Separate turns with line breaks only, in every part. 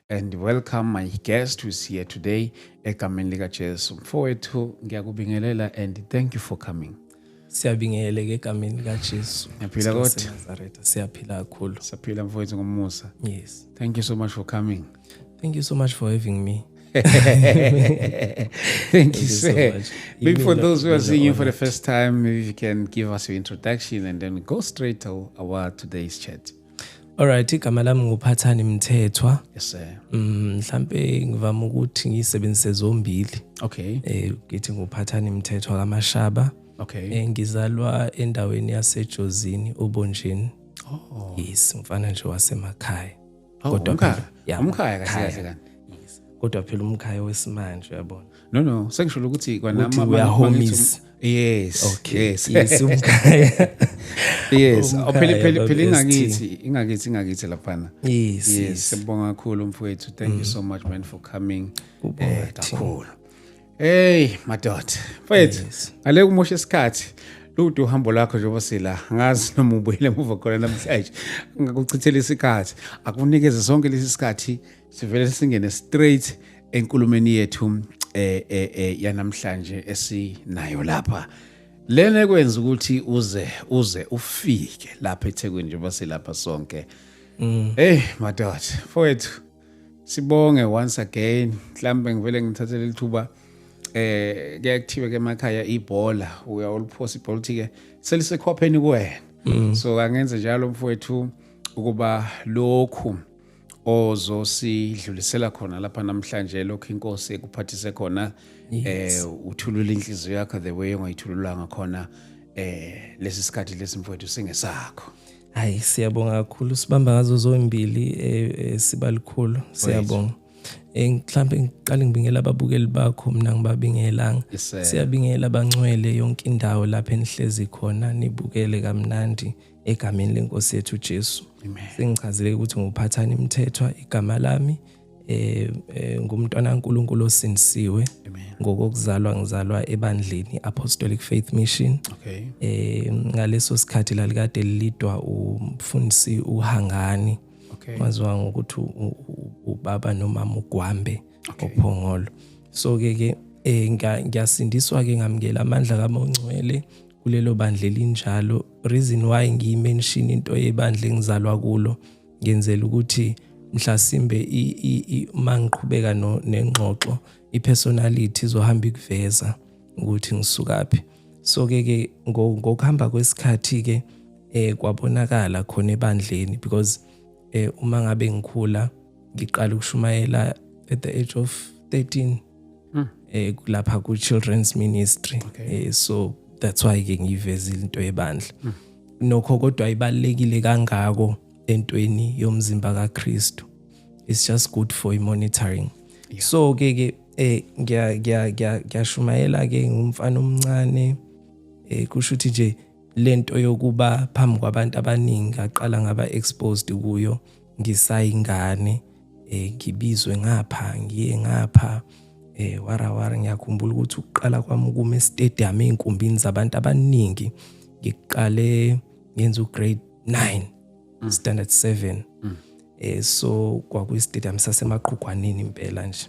And welcome my guest who is here today egameni likaJesu. Mfowethu, ngiyakubingelela and thank you for coming.
Siyabingeleka egameni likaJesu.
Ngiyaphila kodwa.
Nazaretha, siyaphila kakhulu.
Siyaphila, mfowethu, ngomusa.
Yes.
Thank you so much for coming.
Thank you so much for having me.
Thank you,
you so
sir.
much.
Maybe for
Imina-
those who are
mina
seeing you for the
honored.
first time, maybe you can give us your introduction and then go straight to our today's chat.
Alright, igama lami nguPhathani Mthethwa.
Yes, sir.
Mhlambe ngivama ukuthi ngiyisebenzise zombili. Ngithi nguPhathani Mthethwa kaMashaba. Ngizalwa endaweni yaseJozini, Obonjeni.
Oh.
Yes, ngifana nje wasemakhaya.
Oh,
Kodwa
umkhaya.
phela- yeah,
Umkhaya kahle
umkhaya.
kahle kanti.
Yes. Kodwa phela umkhaya wesimanje, uyabona.
No, sengisho ukuthi kwana
Ukuthi we are homies.
Yes.
Okay.
Yes.
Yes, umkhaya.
Yes. Oh, phela
Umkhaya,
phela phela
baba
ingakithi laphana.
Yes.
Yes, siyabonga kakhulu, mfowethu. Thank you so much, man, for coming.
Kubonga thina.
Kakhulu. Hey, madoda. Mfowethu, ngale kumosha isikhathi. Lude uhambo lakho njengoba sila. Angazi noma ubuyele emuva khona namhlanje. Ngakuchithela isikhathi. Akunikeze sonke lesi sikhathi, sivele singene straight enkulumeni yethu yanamhlanje esinayo lapha. Lena ekwenza ukuthi uze ufike lapha eThekwini njengoba silapha sonke. Hey, madoda, mfowethu, sibonge once again. Mhlambe ngivele ngithathe leli thuba, kuyakuthiwa ke emakhaya ibhola uyawuliphosa ibhola, uthi ke selisekhwapheni kuwena. So angenze njalo, mfowethu, ukuba lokhu ozosidlulisela khona lapha namhlanje, lokhu inkosi ekuphathise khona, uthulula inhliziyo yakho the way ongayithulula ngakhona. Lesi sikhathi lesi, mfowethu, singesakho.
Hayi, siyabonga kakhulu, sibamba ngazo zombili, sibalikhulu, siyabonga. Mhlambe ngiqale ngibingela ababukeli bakho, mina ngibabingelanga.
Yes, sir.
Siyabingela abangcwele yonke indawo lapha enihlezi khona nibukele kamnandi egameni lenkosi yethu Jesu.
Amen.
Sengichazile ukuthi nguPhathani Mthethwa igama lami, ngumntwana kaNkulunkulu osindisiwe.
Amen.
Ngokuzalwa ngizalwa ebandleni Apostolic Faith Mission. Ngaleso sikhathi lalikade lilidwa umfundisi uHangani, waziwa ngokuthi ubaba nomama uGwambe oPhongolo. So ke ngiyasindiswa ke, ngamukela amandla kaMongcwele kulelo bandla elinjalo. Reason why ngiyimention into yebandla engizalwa kulo, ngenzela ukuthi mhlasimbe uma ngiqhubeka nengxoxo, ipersonality izohamba ikuveza ukuthi ngisukaphi. So ke ngokuhamba kwesikhathi ke kwabonakala khona ebandleni, because uma ngabe ngikhula, ngiqala ukushumayela at the age of 13 lapha ku children's ministry. So that's why ke ngiyivezile into yebandla. Nokho kodwa ibalekile kangako entweni yomzimba kaKristu, it's just good for monitoring. So ke ngiya ngiya ngiya ngiyashumayela ke ngumfana omncane. Kusho ukuthi nje lento yokuba phambi kwabantu abaningi ngaqala ngaba exposed kuyo ngisayingane. Ngibizwe ngapha, ngiye ngapha, wara wara. Ngiyakhumbula ukuthi ukuqala kwami ukuma estadium einkumbini zabantu abaningi, ngiqale ngenza ugrade 9, standard 7. So kwakuyi stadium sasemaqhugwaneni impela nje.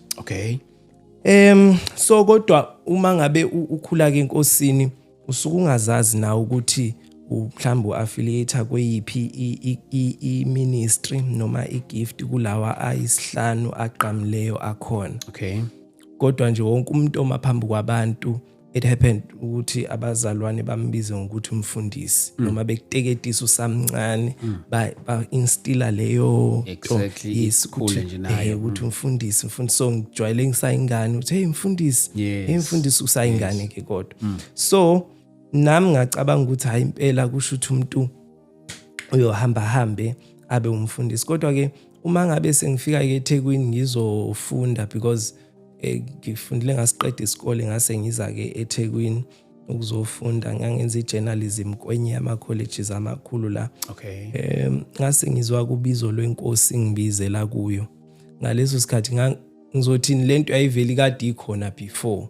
So kodwa uma ngabe ukhula ke enkosini, usuke ungazazi nawe ukuthi mhlawumbe u-affiliate kweyiphi i-ministry noma i-gift kulawa ayisihlanu aqamileyo akhona. Kodwa nje wonke umuntu oma phambi kwabantu, it happened ukuthi abazalwane bambize ngokuthi umfundisi noma bekuteketisa usamncane, ba instilla leyo nto. Yes,
Ikhule
ukuthi,
nje nayo.
Ukuthi umfundisi, umfundisi. So ngijwayele ngisayingane ukuthi, "Hey, mfundisi." "Hey, mfundisi," usayingane ke kodwa. So nami ngacabanga ukuthi hayi, impela kusho ukuthi umuntu uyohamba hambe abe umfundisi. Kodwa ke uma ngabe sengifika ke eThekwini ngizofunda, because ngifundile ngasiqeda isikole, ngase ngiza ke eThekwini ukuzofunda, ngangenza ijournalism kwenye yama colleges amakhulu la. Ngase ngizwa kubizo lwenkosi ngibizela kuyo ngaleso sikhathi. Ngizothini, lento yayiveli kade ikhona before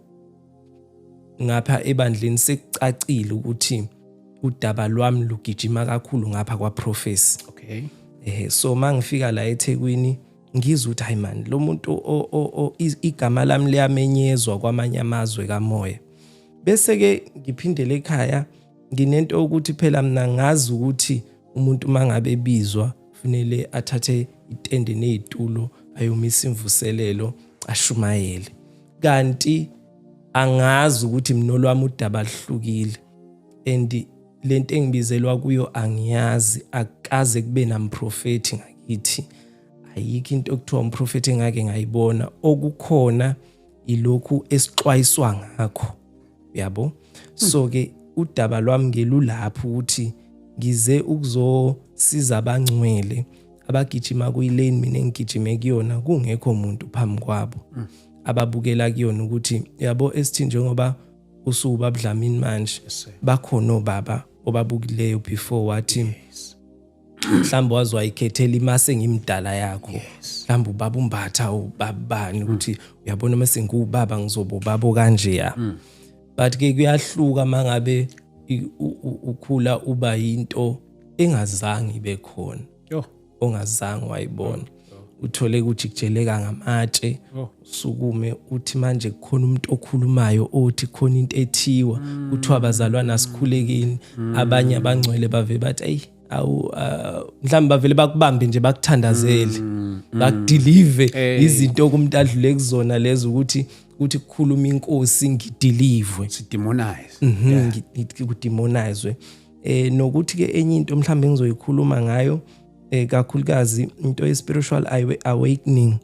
ngapha ebandleni, sekucacile ukuthi udaba lwami lugijima kakhulu ngapha kwa prophecy. So mangifika la eThekwini Ngizwe ukuthi, hayi man, lo muntu igama lami liyamenyezwa kwamanye amazwe kamoya. Bese ke ngiphindele ekhaya, nginento ukuthi phela mina ngazi ukuthi umuntu mangabe ebizwa kufanele athathe itende nezitulo, ayomisa imvuselelo, ashumayele. Kanti angazi ukuthi mina olwami udaba luhlukile, and lento engibizelwa kuyo angiyazi. Akaze kube namprofeti ngakithi, ayikho into okuthiwa umprofeti engake ngayibona. Okukhona ilokhu esixwayiswa ngakho, yabo. So ke udaba lwami ngelulapho ukuthi ngize ukuzosiza abangcwele abagijima kuyilane mina engigijime kuyona, kungekho umuntu phambi kwabo, ababukela kuyona ukuthi, yabo, esithi njengoba usuba Dlamini manje, bakhona obaba obabukileyo before, wathi mhlawumbe waze wayikhethela imase ngimdala yakho, mhlawumbe ubaba umbatha, ubabani, ukuthi uyabona mase ngiwubaba ngizoba ubaba kanje ya. But ke kuyahluka mangabe ukhula uba into engazange ibe khona, ongazange wayibona, uthole ukuthi kujeleka ngamatshe, usukume uthi manje kukhona umuntu okhulumayo othi khona into ethiwa, kuthiwa abazalwana sikhulekeni. Abanye abangcwele bave bathi, "Ayi, awu," mhlawumbe bavele bakubambe nje, bakuthandazele, bakudeliver izinto kumuntu adlule kuzona lezo, ukuthi kuthi kukhuluma inkosi, ngideliverwe.
Sidemonize.
Kudemonizwe. Nokuthi ke enye into mhlawumbe engizoyikhuluma ngayo, kakhulukazi into ye spiritual awakening,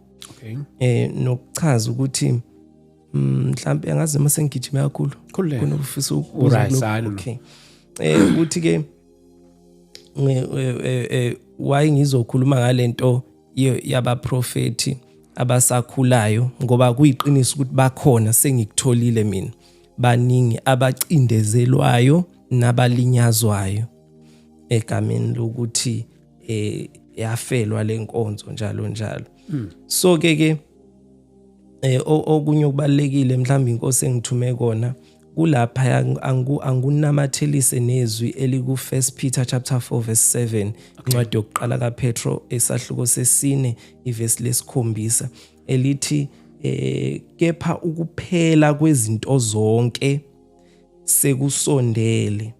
nokuchaza ukuthi mhlawumbe angazi noma sengigijime kakhulu.
Khululeka.
Kunokufisa ukubuza
Uright,
kulokhu.
Hayi, no.
Okay, ukuthi ke why ngizokhuluma ngalento yabaprofeti abasakhulayo, ngoba kuyiqiniso ukuthi bakhona, sengikutholile mina, baningi abacindezelwayo nabalinyazwayo egameni lokuthi yafelwa lenkonzo, njalo njalo. So ke okunye okubalekile mhlawumbe inkosi engithume kona kulapha, angunamathelise nezwi eliku 1 Peter chapter 4 verse 7, incwadi yokuqala kaPetro esahluko sesine ivesi lesikhombisa, elithi kepha ukuphela kwezinto zonke sekusondele,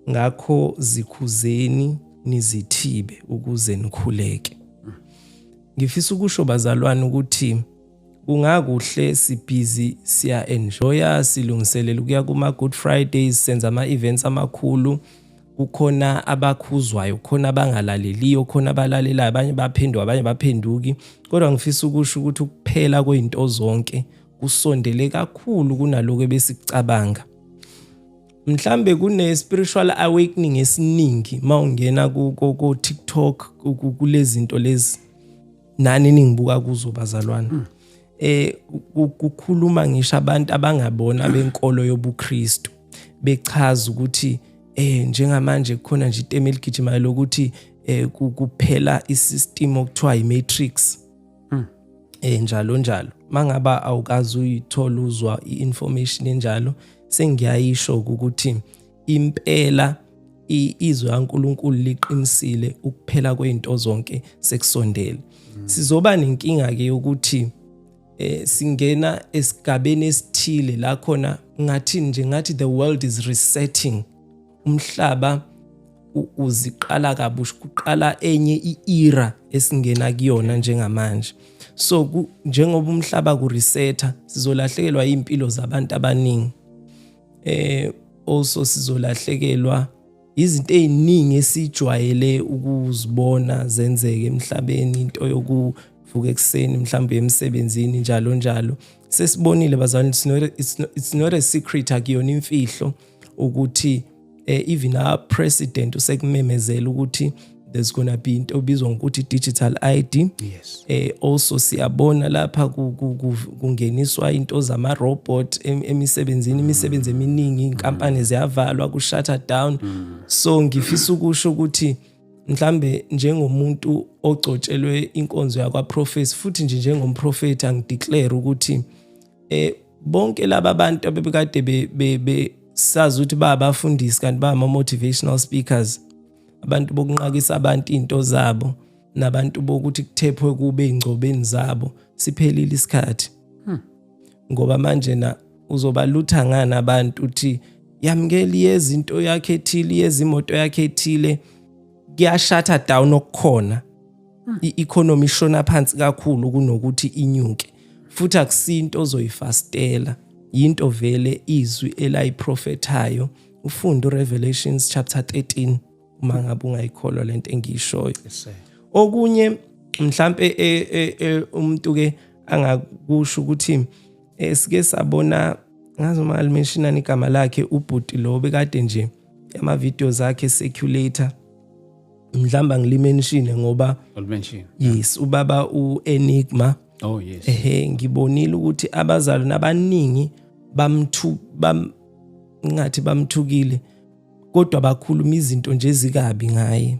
ngakho zikhuzeni nizithibe ukuze nikhuleke. Ngifisa ukusho, bazalwane, ukuthi kungakuhle sibhizi, siya enjoya, silungiselela ukuya kuma Good Fridays, senza ama events amakhulu. Kukhona abakhuzwayo, khona abangalaleliyo, khona abalalelayo, abanye baphenduka, abanye baphenduki. Kodwa ngifisa ukusho ukuthi ukuphela kwezinto zonke kusondele kakhulu kunaloko ebesicabanga. Mhlambe kune spiritual awakening esiningi mawungena ku TikTok, kulezi zinto lezi nani ningibuka kuzo, bazalwane. Kukhuluma ngisho abantu abangabona benkolo yobuKristu, bechaza ukuthi njengamanje kukhona nje itema eligijimayo lokuthi kuphela isystem okuthiwa imatrix, njalo njalo. Mangaba awukazi uyithola, uzwa i-information enjalo, sengiyayisho ukuthi impela izwi kaNkuluNkulu liqinisile, ukuphela kwezinto zonke sekusondele. Sizoba nenkinga ke ukuthi singena esigabeni esithile la khona ngathi nje, ngathi the world is resetting, umhlaba uziqala kabusha, kuqala enye i-era esingena kuyona njengamanje. So njengoba umhlaba kuresetha, sizolahlekelwa impilo zabantu abaningi. Also sizolahlekelwa izinto eziningi esijwayele ukuzibona zenzeke emhlabeni, into yokuvuka ekuseni mhlawumbe emsebenzini, njalo njalo. Sesibonile, bazalwane, it's not a secret, akuyona imfihlo ukuthi even our president usekumemezela ukuthi there's gonna be into obizwa ngokuthi digital ID. Also siyabona lapha kungeniswa into zama robot emisebenzini, imisebenzi eminingi, inkampani ziyavalwa, ku shut down. So ngifisa ukusho ukuthi mhlambe njengomuntu ogcotshelwe inkonzo yakwa prophecy, futhi nje njengomprofeti, angideclare ukuthi bonke laba bantu abebekade be sazi ukuthi babafundisi kanti ba ama motivational speakers, abantu bokunqakisa abantu into zabo. Nabantu bokuthi kuthephwe kube ingcobeni zabo, siphelile isikhathi. Ngoba manje na uzobalutha ngani abantu uthi yamukela izinto yakhe ethile, yezimoto yakhe ethile, kuyashutha down okukhona. I-economy ishona phansi kakhulu kunokuthi inyuke, futhi akusinto ozoyifastela, yinto vele izwi elayiprofethayo. Ufunda uRevelations chapter 13 uma ngabe ungayikholwa lento engiyishoyo.
Yes sir.
Okunye mhlambe umuntu ke angakusho ukuthi sike sabona ngazo malimentionani igama lakhe, ubhuti lo bekade nje ama videos akhe circulator, mhlamba ngilimention ngoba
Mention.
Yes, ubaba uEnigma.
Oh yes.
Ehe, ngibonile ukuthi abazali nabaningi bamthu bam ngathi bamthukile, kodwa bakhuluma izinto nje ezikabi ngaye.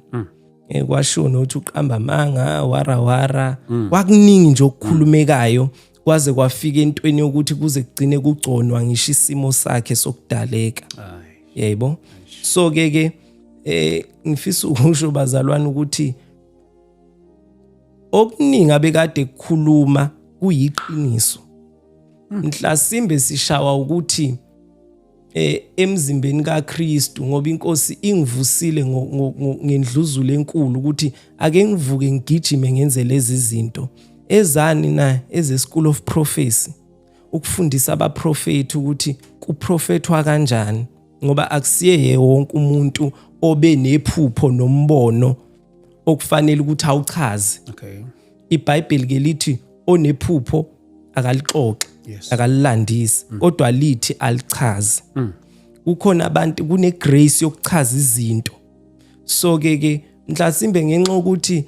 Kwasho nokuthi uqamba amanga, wara wara, kwakuningi nje okukhulumekayo, kwaze kwafika entweni yokuthi kuze kugcine kugconwa ngisho isimo sakhe sokudaleka.
Hayi.
Yebo, so ke ngifisa ukusho, bazalwane, ukuthi okuningi abekade kukhuluma kuyiqiniso. Mhlasimbe sishawa ukuthi emzimbeni kaKristu, ngoba inkosi ingivusile ngendluzula enkulu ukuthi ake ngivuke ngigijime ngenze lezi zinto ezani na eze School of Prophecy, ukufundisa abaprofeti ukuthi kuprofethwa kanjani, ngoba akusiye wonke umuntu obe nephupho nombono okufanele ukuthi awuchaze. IBhayibheli ke lithi onephupho akalixoxe, akalilandisi, kodwa lithi alichaze. Kukhona abantu kune grace yokuchaza izinto. So ke mhlasimbe ngenxa ukuthi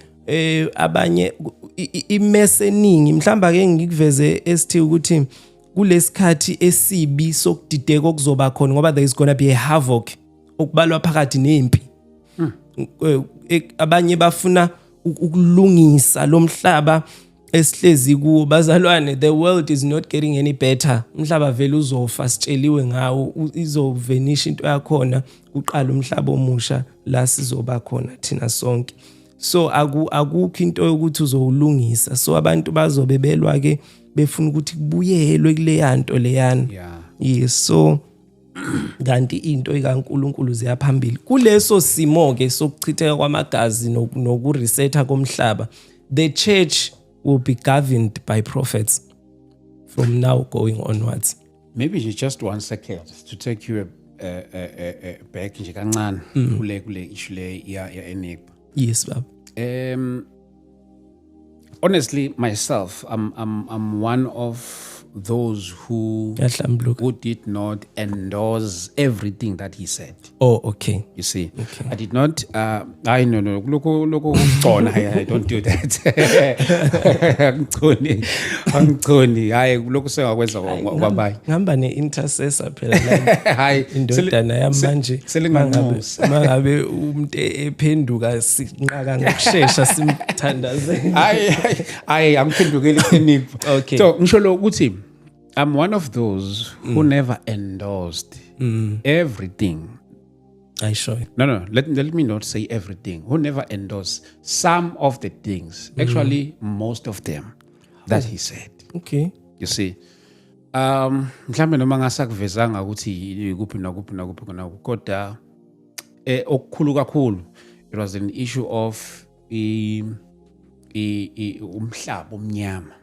abanye imess eningi, mhlamba ke ngikuveze esithi ukuthi kulesikhathi esibi sokudideka okuzoba khona, ngoba there is going to be a havoc okubalwa phakathi nempi. Abanye bafuna ukulungisa lo mhlaba esihlezi kuwo. Bazalwane, the world is not getting any better. Umhlaba vele uzofa, sitsheliwe ngawo, izovanisha into yakhona, kuqala umhlaba omusha la sizoba khona thina sonke. So akukho into yokuthi uzowulungisa. So abantu bazobe belwa ke, befuna ukuthi kubuyelwe kuleya nto leyana. Yes, so kanti into ikaNkuluNkulu ziyaphambili. Kuleso simo ke sokuchitheka kwamagazi nokuresetha komhlaba, the church will be governed by prophets from now going onwards.
Maybe nje just one second to take you back nje kancane kule issue le ya Enigma.
Yes, baba.
Honestly, myself, I'm one of those who
Yahlambuluka.
who did not endorse everything that he said.
Oh, okay.
You see, I did not. I no. Lokho ukugcona. I don't do that. Angigconi, angigconi. Hayi, lokhu sengakwenza kwabanye.
Ngihamba ne-intercessor phela la.
Hayi,
Indodana yami manje
selinganxusa.
Mangabe umuntu ephenduka, sinqaka ngokushesha simthandaze.
Hayi hayi hayi, angiphendukeli Enigma. So ngisho lo ukuthi I'm one of those who never endorsed everything.
Ayishoyo.
No, let me not say everything. Who never endorsed some of the things, actually most of them that he said. You see, mhlambe noma ngasakuvezanga ukuthi kuphi nakuphi nakuphi nakuphi, kodwa okukhulu kakhulu, it was an issue of i umhlaba omnyama.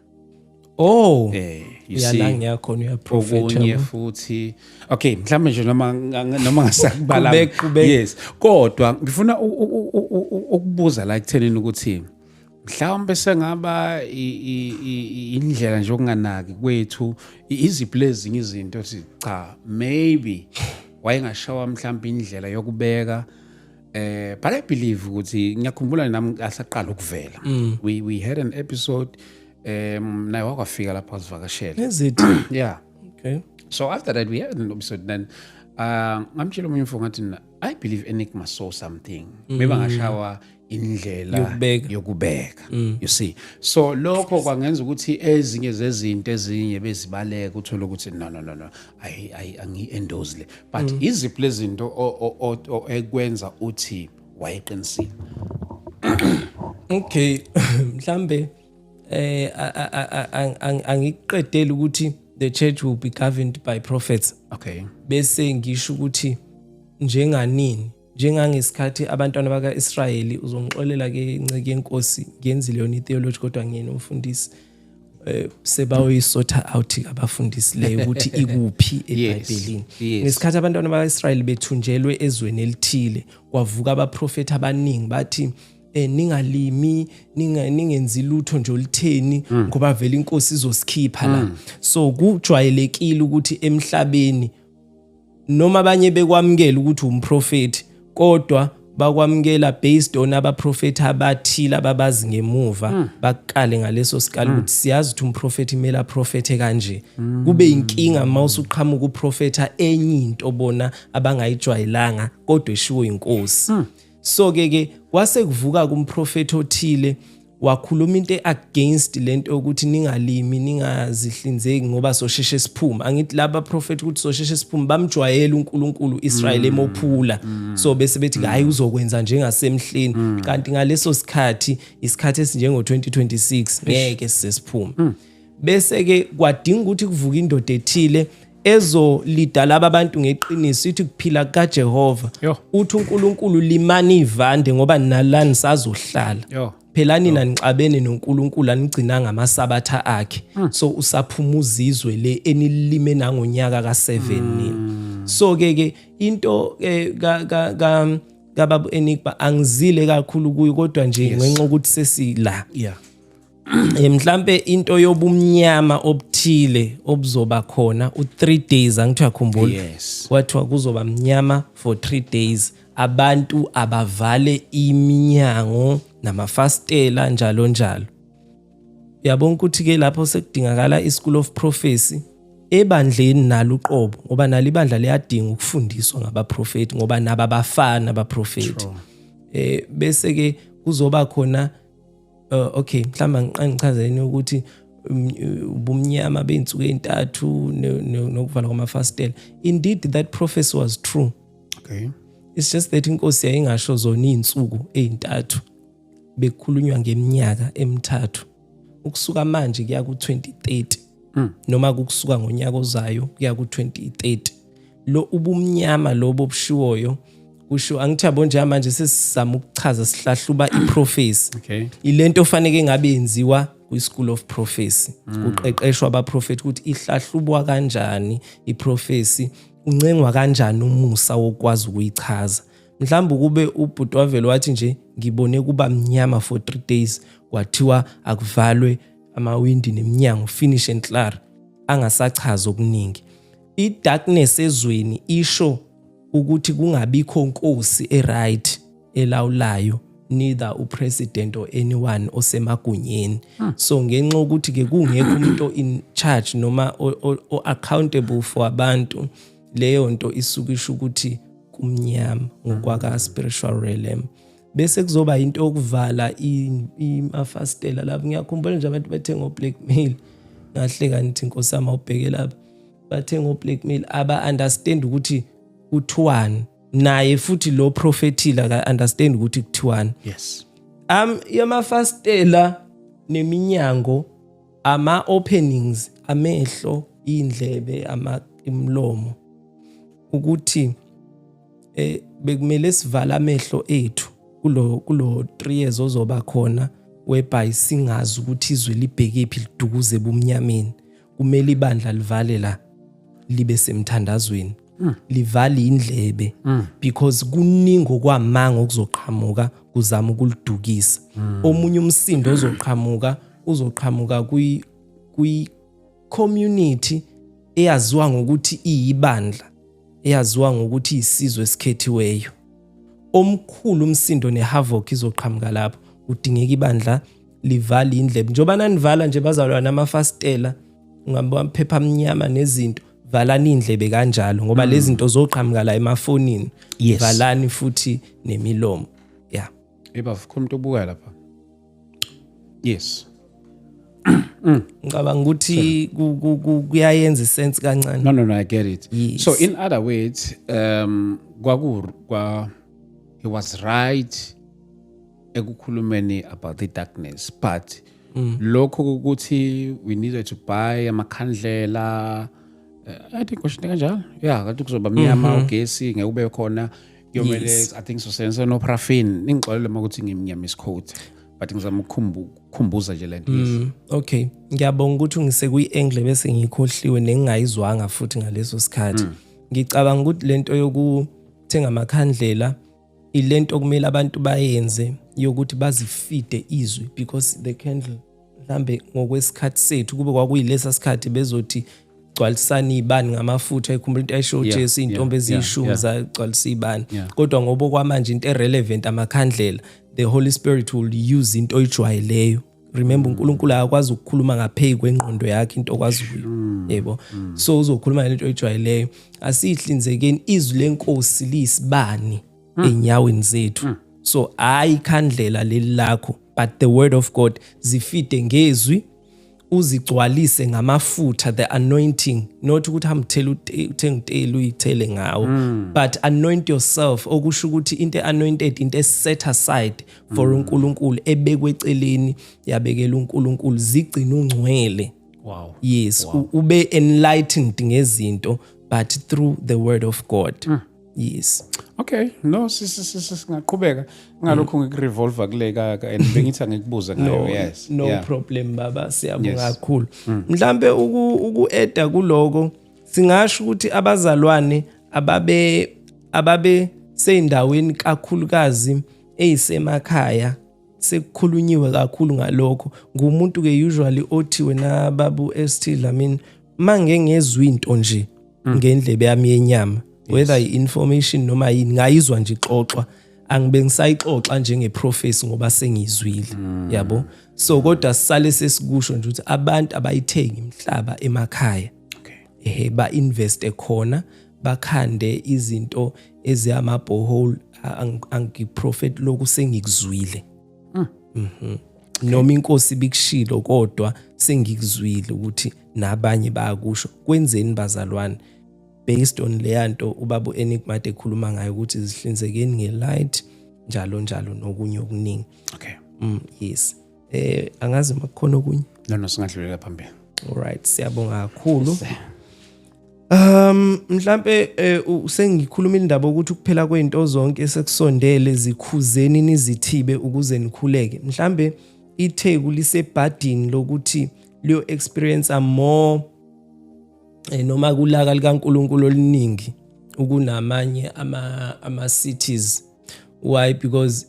Oh.
You
Uyala
see,
ngiyakhona uyaprofetha.
Okunye futhi, okay, mhlambe nje noma ngasakubala.
Qhubeka, qhubeka.
Yes, kodwa ngifuna ukubuza la ekuthenini ukuthi mhlawumbe sengaba indlela nje okunganaki kwethu, iziphi lezinye izinto ethi cha, maybe wayengashawa mhlawumbe indlela yokubeka. But I believe ukuthi ngiyakhumbula nami asaqala ukuvela, we had an episode, naye wakwafika lapha wasivakashela.
Is it?
Yeah. So after that we had an episode, then ngamtshela omunye umfo ngathi, "I believe Enigma saw something, maybe angashawa indlela
Yokubeka.
yokubeka." You see, so lokho kwangenza ukuthi ezinye zezinto ezinye bezibaleka, uthola ukuthi no, no, no, no, I angi endorse le, but iziphi lezi zinto ekwenza uthi wayeqinisile?
Okay, mhlambe angiqedeli ukuthi the church will be governed by prophets. Bese ngisho ukuthi njenganini, njengangesikhathi abantwana bakaIsrayeli, uzongixolela ke nceke yenkosi, ngiyenzile yona itheology kodwa ngiyena umfundisi, sebayoyisorta out abafundisi leyo ukuthi ikuphi eBhayibhelini. Ngesikhathi abantwana bakaIsrayeli bethunjelwe ezweni elithile, kwavuka abaprofeti abaningi bathi ningalimi, ningenzi lutho nje olutheni, ngoba vele inkosi izosikhipha la. So kujwayelekile ukuthi emhlabeni noma abanye bekwamukela ukuthi umprofeti, kodwa bakwamukela based on abaprofeti abathile ababazi ngemuva, bakukale ngaleso sikali ukuthi siyazi ukuthi umprofeti kumele aprofethe kanje. Kube inkinga uma usuqhamuka uprofetha enye into bona abangayijwayelanga kodwa eshiwo inkosi. So ke kwase kuvuka kumprofeti othile, wakhuluma into against lento yokuthi ningalimi, ningazihlinzeki, ngoba sosheshe siphuma. Angithi laba prophet ukuthi sosheshe siphuma, bamjwayela uNkulunkulu Israel emophula, so bese bethi hayi, uzokwenza njengasemhleni, kanti ngaleso sikhathi, isikhathi esinjengo 2026, ngeke sisiphume. Bese ke kwadinga ukuthi kuvuka indoda ethile ezolida laba abantu ngeqiniso, ithi kuphila kaJehova, uthi uNkulunkulu limani ivande ngoba nalani sazohlala. Phela nina nixabene noNkulunkulu, anigcinanga amasabatha akhe, so usaphumuza izwe le enilime nangonyaka ka7 nini. So ke into ka ka ka kababa Enigma angizile kakhulu kuyo, kodwa nje ngenxa ukuthi sesila, mhlambe into yobumnyama obuthile obuzoba khona u3 days, angithi uyakhumbula?
Yes.
Kwathiwa kuzoba mnyama for 3 days, abantu abavale iminyango namafastela, njalo njalo. Uyabona ukuthi ke lapho sekudingakala i-school of prophecy ebandleni nalo uqobo, ngoba nalo ibandla liyadinga ukufundiswa ngabaprofeti, ngoba nabo abafana abaprofeti. Bese ke kuzoba khona, okay, mhlawumbe ngichazeni ukuthi ubumnyama beinsuku ezintathu nokuvalwa kwamafastela. Indeed that prophecy was true. It's just that inkosi yayingasho zona izinsuku ezintathu, bekukhulunywa ngeminyaka emithathu ukusuka manje kuya ku-2030, noma kukusuka ngonyaka ozayo kuya ku-2030. Lo ubumnyama lobo obushiwoyo kusho, angithi yabo nje manje sesizama ukuchaza, sihlahluba iprophecy. Ilento ofanele ngabe yenziwa kwi-school of prophecy, kuqeqeshwa abaprofeti ukuthi ihlahlubwa kanjani iprophecy, uncengwa kanjani umusa wokwazi ukuyichaza. Mhlawumbe kube ubhuti wavele wathi nje ngibone kuba mnyama for 3 days, kwathiwa akuvalwe amawindi neminyango, finish and clear, angasachaza okuningi. I-darkness ezweni isho ukuthi kungabikho nkosi eright elawulayo, neither upresident or anyone osemagunyeni. So ngenxa ukuthi ke kungekho umuntu in charge noma o accountable for abantu, leyo nto isuke isho ukuthi kumnyama ngokwaka spiritual realm. Bese kuzoba into yokuvala amafastela lapho. Ngiyakhumbula nje abantu bethenga o-blackmail, ngahleka ngithi inkosi yami, awubheke lapha, bathenga o-blackmail, aba understand ukuthi kuthiwani. Naye futhi lo prophetile aka understand ukuthi kuthiwani. Yamafastela neminyango, ama openings, amehlo, indlebe, ama imlomo, ukuthi bekumele sivala amehlo ethu kulo 3 years ozoba khona, whereby singazi ukuthi izwe libhekephi, lidukuze ebumnyameni. Kumele ibandla livale la, libe semthandazweni, livale indlebe, because kuningi okwamanga okuzoqhamuka kuzama ukulidukisa. Omunye umsindo ozoqhamuka uzoqhamuka kwi community eyaziwa ngokuthi iyibandla, eyaziwa ngokuthi isizwe esikhethiweyo. Omkhulu umsindo nehavoc izoqhamuka lapho. Kudingeka ibandla livale indlebe, njengoba nanivala nje bazalwana amafastela, ungaba amaphepha amnyama nezinto, valani indlebe kanjalo, ngoba lezi zinto zoqhamuka la emafonini. Valani futhi nemilomo, yeah.
Eba khona umuntu obuka lapha. Yes.
Ngicabanga ukuthi kuyayenza isense kancane.
No, I get it.
Yes.
So in other words, kwaku kwa he was right. Ekukhulumeni about the darkness, but lokho ukuthi we needed to buy amakhandlela, I think kusho kanjalo, yeah, kanti kuzoba mnyama, ugesi ngeke ube khona, kuyomele I think sosebenzisa no paraffin. Ningixolele uma ukuthi ngimnyama isiquote, but ngizama ukukhumbuza nje lento, yes.
Okay, ngiyabonga ukuthi ungise kuyi-angle bese ngikhohliwe nengingayizwanga futhi ngaleso sikhathi. Ngicabanga ukuthi lento yokuthenga amakhandlela ilento okumele abantu bayenze yokuthi bazifide izwi, because the candle, mhlambe ngokwesikhathi sethu, kube kwakuyilesa sikhathi bezothi gcwalisani izibani ngamafutha. Ikhumbula into ayisho uJesu, intombi eziyishumi zagcwalisa izibani. Kodwa ngoba kwamanje into erelevant amakhandlela, the Holy Spirit will use into oyijwayeleyo. Remember, uNkulunkulu akakwazi ukukhuluma ngaphezu kwengqondo yakhe, into okwazi ukuyo, yebo. So uzokhuluma ngento oyijwayeleyo. Asihlinzekeni izwi lenkosi, liyisibani enyaweni zethu. So hayi ikhandlela leli lakho, but the word of God. Zifide ngezwi, uzigcwalise ngamafutha, the anointing, not ukuthi hamthela, uthenga uteli uyithele ngawo, but anoint yourself, okusho ukuthi into anointed, into set aside for uNkulunkulu, ebekwe eceleni, yabekela uNkulunkulu. Zigcina ungcwele. Yes, ube enlightened ngezinto, but through the word of God, yes.
Okay, no, singaqhubeka ngalokho ngikurevolver kule ka and bengithi angikubuza ngayo, yes.
No problem, baba, siyabonga kakhulu. Mhlambe uku-adda kuloko, singasho ukuthi abazalwane ababe seyindaweni, kakhulukazi eyisemakhaya, sekukhulunyiwe kakhulu ngalokho. Ngumuntu ke usually othi, "Wena babu ST Dlamini, mange ngezwe into nje ngendlebe yami yenyama, whether i-information noma yini, ngayizwa nje ixoxwa, angibe ngisayixoxa njenge-prophecy ngoba sengiyizwile," yabo. So kodwa sisale sesikusho nje ukuthi abantu abayithengi imihlaba emakhaya, ehe, ba-investe khona, bakhande izinto eziyama-borehole. Angiprophet lokhu, sengikuzwile. Noma inkosi bikushilo, kodwa sengikuzwile ukuthi nabanye bayakusho. Kwenzeni, bazalwane, based on leya nto ubaba u-Enigma ekhuluma ngayo, ukuthi zihlinzekeni nge-light, njalo njalo, nokunye okuningi. Yes, angazi makukhona okunye.
No, singadlulela phambili.
Alright, siyabonga kakhulu. Mhlambe sengikhuluma indaba ukuthi ukuphela kwezinto zonke sekusondele, zikhuzeni nizithibe ukuze nikhuleke. Mhlambe iTheku lisebhadini lokuthi liyo experience more noma kulaka likaNkuluNkulu oluningi ukunamanye ama cities. Why? Because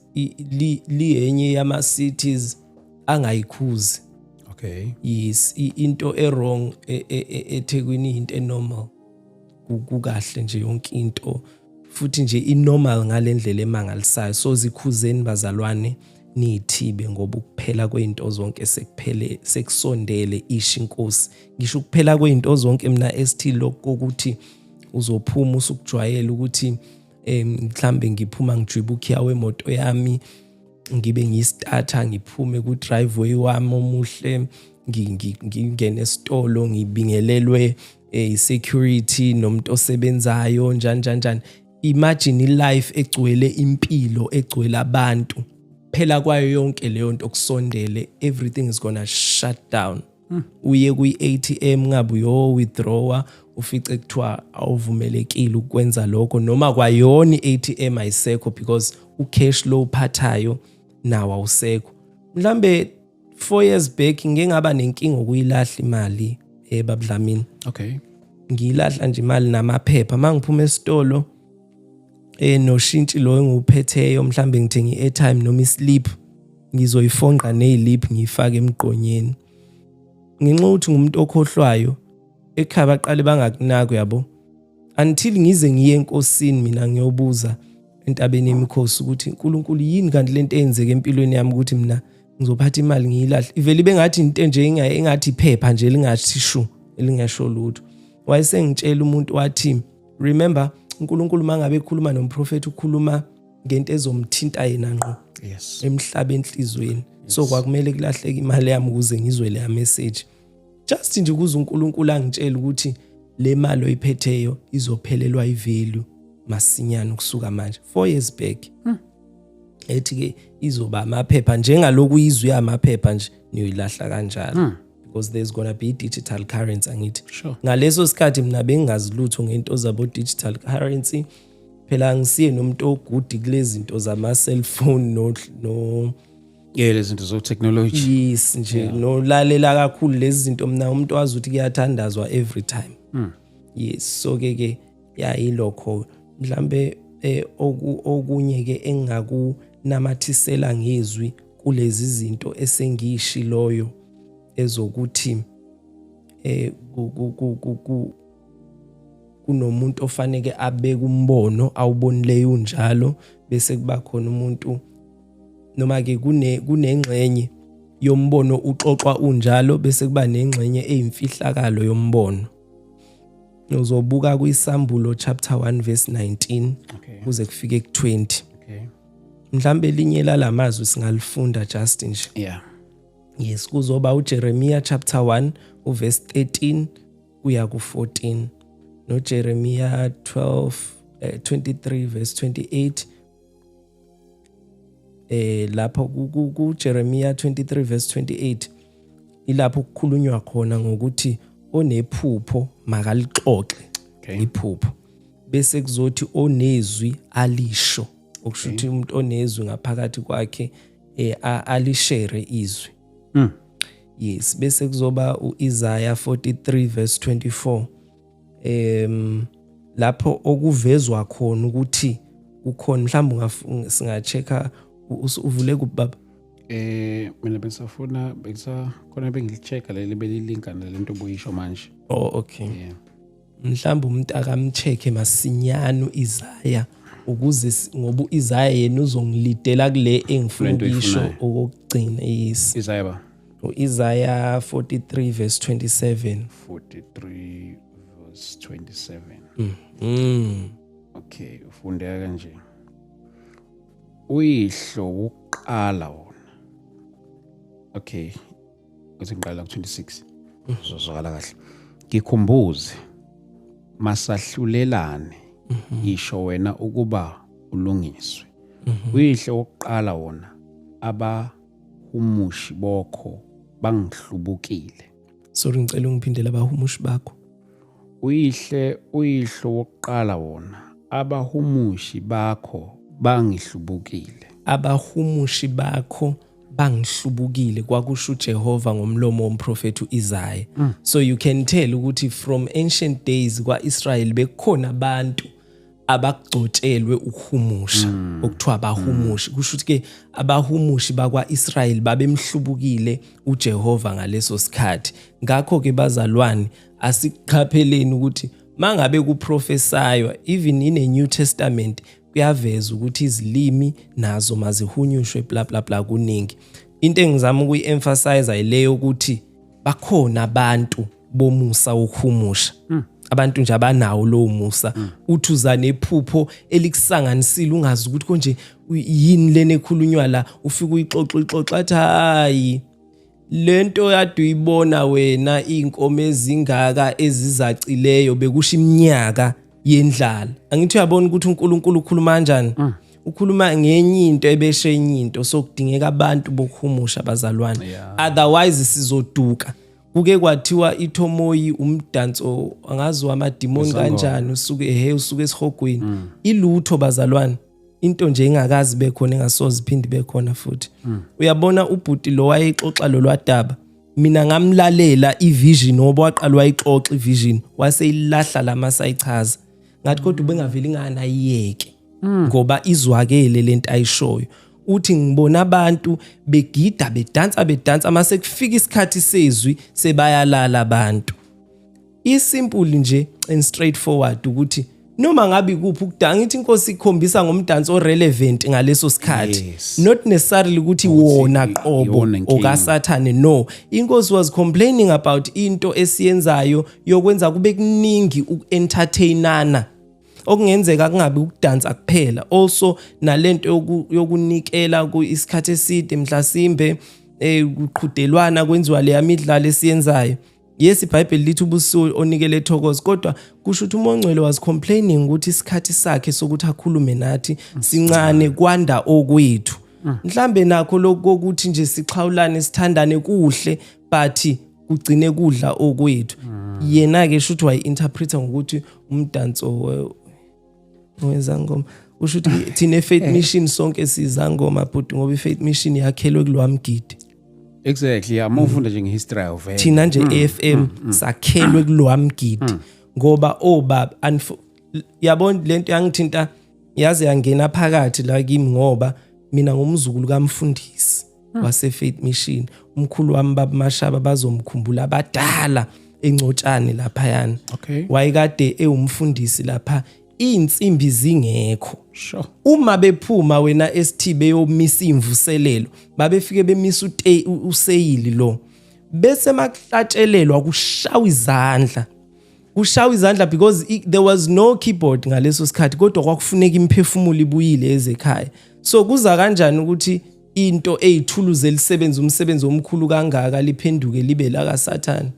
liyenye yama cities angayikhuzi. Yes, into e-wrong eThekwini into enormal. Kukahle nje yonke into, futhi nje inormal ngalendlela emangalisayo. So zikhuzeni, bazalwane, niyithibe, ngoba ukuphela kwezinto zonke sekuphele, sekusondele, isho inkosi. Ngisho ukuphela kwezinto zonke mina ST, lokho ukuthi uzophuma usukujwayela ukuthi mhlambe ngiphuma ngijwiba ukhiya wemoto yami, ngibe ngiyistarter, ngiphume ku driveway wami omuhle, ngingene esitolo, ngibingelelwe i-security nomuntu osebenzayo, njani njani njani. Imagine ilife egcwele impilo, egcwele abantu. Phela kwayo yonke leyo nto kusondele. Everything is gonna shut down. Uye kwi-ATM, ngabe uyo withdrawa, ufice kuthiwa awuvumelekile ukwenza lokho, noma kwayona i-ATM ayisekho because ucash lo uphathayo nawo awusekho. Mhlambe 4 years back ngike ngaba nenkinga ukuyilahla imali, babudlamini. Ngiyilahla nje imali namaphepha mangiphuma esitolo, noshintshi lo engiwuphetheyo, mhlambe ngithenga i-airtime noma islip, ngizoyifonqa neylip, ngiyifake emgqonyeni, ngenxa yokuthi ngumuntu okhohlwayo. Ekhaya baqale bangakunaki, yabo, until ngize ngiye enkosini mina, ngiyobuza entabeni yemikhosi ukuthi, "uNkulunkulu, yini kanti lento eyenzeka empilweni yami ukuthi mina ngizophatha imali ngiyilahle, ivele ibe ngathi into nje engathi iphepha nje lingathi shu, elingasho lutho?" Wayesengitshela umuntu, wathi, "Remember, uNkulunkulu mangabe ekhuluma nomprofeti, ukhuluma ngento ezomthinta yena ngqo emhlaba enhlizweni." So kwakumele kulahleke imali yami ukuze ngizwe leya message, just nje ukuze uNkulunkulu angitshele ukuthi le mali oyiphetheyo izophelelwa ivalue masinyane ukusuka manje, 4 years back. Ethi ke izoba amaphepha njengaloku izwi amaphepha nje, niyoyilahla kanjalo, because there's gonna be digital currency, angithi?
Sure.
Ngaleso sikhathi mina bengingazi lutho ngento zabo digital currency. Phela ngisiye nomuntu ogudi kulezi zinto zama cellphone no
Yeah, lezi zinto zo technology.
Yes nje, nolalela kakhulu lezi zinto. Mina umuntu wazi ukuthi kuyathandazwa every time. Yes, so ke ya, yilokho mhlambe okunye ke engakunamathisela ngezwi kulezi zinto esengishiloyo, ezokuthi kunomuntu ofaneke abeke umbono awubonileyo unjalo, bese kuba khona umuntu noma ke kunengxenye yombono uxoxwa unjalo, bese kuba nengxenye eyimfihlakalo yombono. Uzobuka kwiSambulo chapter 1 verse 19 kuze kufike ku20. Mhlambe elinye lalamazwi singalifunda just nje. Yes, kuzoba uJeremiah chapter 1 uverse 13 kuya ku14, noJeremiah 12 23 verse 28. Lapho ku Jeremiah 23 verse 28 ilapho kukhulunywa khona ngokuthi onephupho makalixoxe iphupho, bese kuzothi onezwi alisho, okusho ukuthi umuntu onezwi ngaphakathi kwakhe alishare izwi. Yes, bese kuzoba uIsaiah 43 verse 24, lapho okuvezwa khona ukuthi kukhona mhlawumbe singa-check-a. Uvule kuphi, baba?
Mina bengisafuna, bengisakhona, bengili-check-a leli belilinka nalento obuyisho manje.
Oh, okay.
Yeah.
Mhlawumbe umuntu akamcheck-e masinyane uIsaiah ukuze ngoba uIsaiah yena uzongilidela kule engifuna
Kulento
ukuyisho
oyifunayo.
okokugcina. Yes.
Isaiah ba?
uIsaiah 43 verse 27.
43 verse 27. Okay, ufundeka kanje. Uyihlo wokuqala wona. Okay. Uthi ngiqala ku26. Uzozwakala kahle. Ngikhumbuze masahlulelane, isho wena ukuba ulungiswe. Uyihlo wokuqala wona, abahumushi bokho bangihlubukile.
Sorry, ngicela ungiphindele, abahumushi bakho?
Uyihlo wokuqala wona, abahumushi bakho bangihlubukile.
Abahumushi bakho bangihlubukile, kwakusho uJehova ngomlomo womprofeti uIsaiah. So you can tell ukuthi from ancient days kwaIsrael bekukhona abantu abagcotshelwe ukuhumusha, okuthiwa abahumushi. Kusho ukuthi ke abahumushi bakwaIsrael babemhlubukile uJehova ngaleso sikhathi. Ngakho ke bazalwane, asiqhapheleni ukuthi mangabe kuprofesaywa, even in a New Testament kuyaveza ukuthi izilimi nazo mazihunyushwe, bla bla bla, kuningi. Into engizama ukuyi-emphasize ileyo ukuthi bakhona abantu bomusa wokuhumusha, abantu nje abanawo lowo musa. Uthi uza nephupho elikusanganisile, ungazi ukuthi konje yini lena ekhulunywa la, ufike uyixoxa uyixoxa, athi hayi, lento kade uyibona wena, inkomo ezingaka ezizacileyo bekusho iminyaka yendlala. Angithi uyabona ukuthi uNkulunkulu ukhuluma kanjani? Ukhuluma ngenye into ebeshe enye into. So kudingeka abantu bokuhumusha, bazalwane, otherwise sizoduka. Kuke kwathiwa ithomoyi umdanso angazi wamadimoni kanjani, usuke ehe, usuke esihogweni. Ilutho bazalwane, into nje engakazi bekhona, engasoze iphinde bekhona futhi. Uyabona ubhuti lo wayexoxa lolwadaba, mina ngamlalela ivision ngoba waqala wayixoxa ivision, waseyilahla lama sayichaza. Ngathi kodwa ubengaveli ngani ayiyeke, ngoba izwakele lento ayishoyo. Uthi ngibona abantu begida, bedansa, bedansa, mase kufika isikhathi sezwi sebayalala abantu. Isimple nje and straightforward ukuthi noma ngabe ikuphi ukudanga, ngithi inkosi ikhombisa ngomdanso relevant ngaleso sikhathi, not necessarily ukuthi wona qobo
iwona inkinga.
okaSathane. No, inkosi was complaining about into esiyenzayo yokwenza kube kuningi uku-entertainana, okungenzeka kungabi ukudansa kuphela, also nalento yokunikela ku isikhathi eside, mhlasimbe kuqhudelwana, kwenziwa leya midlalo esiyenzayo. Yes, iBhayibheli lithi ubusuku onikele ethokoza, kodwa kusho ukuthi uMoya oNgcwele was complaining ukuthi isikhathi sakhe sokuthi akhulume nathi sincane, kwanda okwethu. Mhlambe nakho lokuthi nje sixhawulane, sithandane kuhle, but kugcine kudla okwethu. Yena ke shuthi wayi-interpreta ngokuthi umdanso wezangoma. Usho ukuthi thina Faith Mission sonke sizangoma, bhuti, ngoba i-Faith Mission yakhelwe kulowa mgidi.
Exactly, yeah, uma ufunda nje ngehistory yayo vele.
Thina nje AFM sakhelwe kulowa mgidi, ngoba obaba yabona lento yangithinta, yaze yangena phakathi la kimi, ngoba mina ngumzukulu kamfundisi wase Faith Mission. Umkhulu wami, baba Mashaba, bazomkhumbula abadala eNcotshane laphayana. Wayekade ewumfundisi lapha, insimbi zingekho. Uma bephuma wena ST beyomisa imvuselelo, babefike bemisa useyili lo, bese makuhlatshelelwa kushawa izandla, kushawa izandla, because there was no keyboard ngaleso sikhathi, kodwa kwakufuneka imiphefumulo ibuyile ezekhaya. So kuza kanjani ukuthi into eyithuluzi elisebenza umsebenzi omkhulu kangaka liphenduke libe la kaSathane?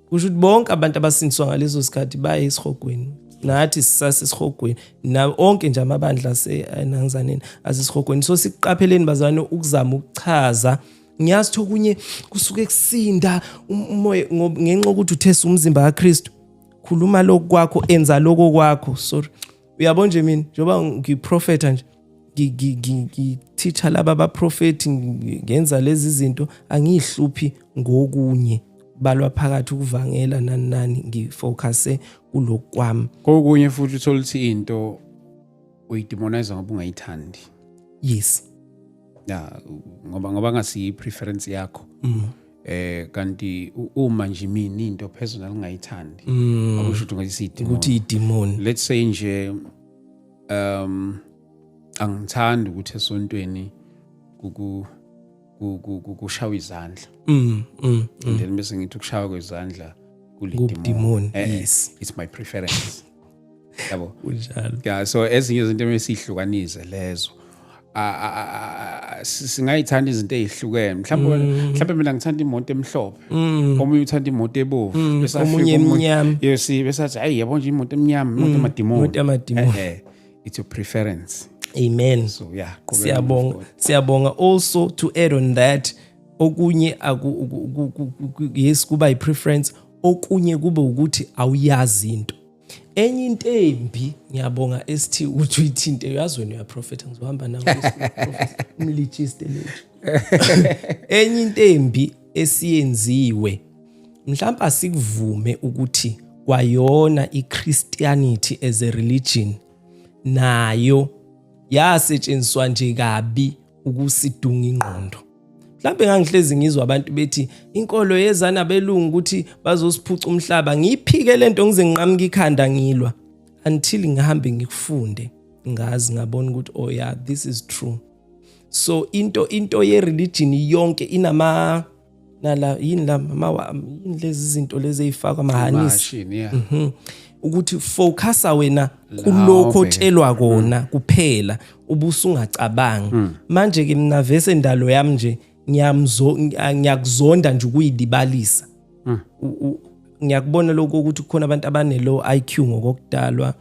Kusho ukuthi bonke abantu abasindiswa ngaleso sikhathi baye esihogweni, nathi sisasesihogweni, na onke nje amabandla asenangizaneni asesihogweni. So sikuqapheleni, bazalwane, ukuzama ukuchaza. Ngiyazi ukuthi okunye kusuke kusinda umoya ngenxa yokuthi uthesa umzimba kaKristu. Khuluma lokhu kwakho, enza lokho kwakho. Sorry, uyabo nje mina njengoba ngiprofeta nje, ngiteacher laba abaprofeti, ngenza lezi zinto, angiyihluphi ngokunye balwa phakathi ukuvangela nani nani, ngifocuse kulokhu kwami.
Kokunye futhi uthola ukuthi into uyidemonize ngoba ungayithandi. Ya, ngoba ngasiyi preference yakho. Kanti uma nje mina into personal ngayithandi, akusho ukuthi ngasiyidemon.
Ukuthi idemon.
Let's say nje angithandi ukuthi esontweni kuku kushawa izandla. And then bese ngithi ukushawa kwezandla
kulidemon. Kubudemon.
It's my preference, yabo.
Kunjalo.
Yeah, so ezinye izinto esihlukanise lezo. Singayithanda izinto ezihlukene. Mhlawumbe mina ngithanda imoto emhlophe, omunye uthanda imoto ebovu,
bese afika omunye emnyama.
Yes, bese athi, "Hayi, yabo nje imoto emnyama, imoto emadimoni."
Imoto yamadimoni.
It's your preference.
Amen.
So yeah,
qhubeka. Siyabonga, siyabonga. Also, to add on that, okunye yes, kuba i-preference, okunye kube ukuthi awuyazi into. Enye into embi, ngiyabonga ST ukuthi uyithinte, uyazi wena uyaprofeta, ngizohamba nawe umlijiste lethu. Enye into embi esiyenziwe, mhlawumbe asikuvume ukuthi kwayona iChristianity as a religion nayo yasetshenziswa nje kabi ukusidunga ingqondo. Mhlawumbe ngangihlezi ngizwa abantu bethi inkolo yeza nabelungu ukuthi bazosiphuca umhlaba. Ngiyiphike lento ngize ngiqhamuka ikhanda ngilwa, until ngihambe ngikufunde, ngazi, ngabona ukuthi, oh yeah, this is true. So into ye religion yonke inama nala yini la yini lezi zinto lezi ezifakwa amahanisi.
Machine, yeah.
Ukuthi focusa wena kulokho otshelwa kona kuphela, ubusungacabangi. Manje ke mina vese ndalo yami nje ngiyamzo ngiyakuzonda nje ukuyilibalisa. Ngiyakubona lokho ukuthi kukhona abantu abane low IQ ngokudalwa,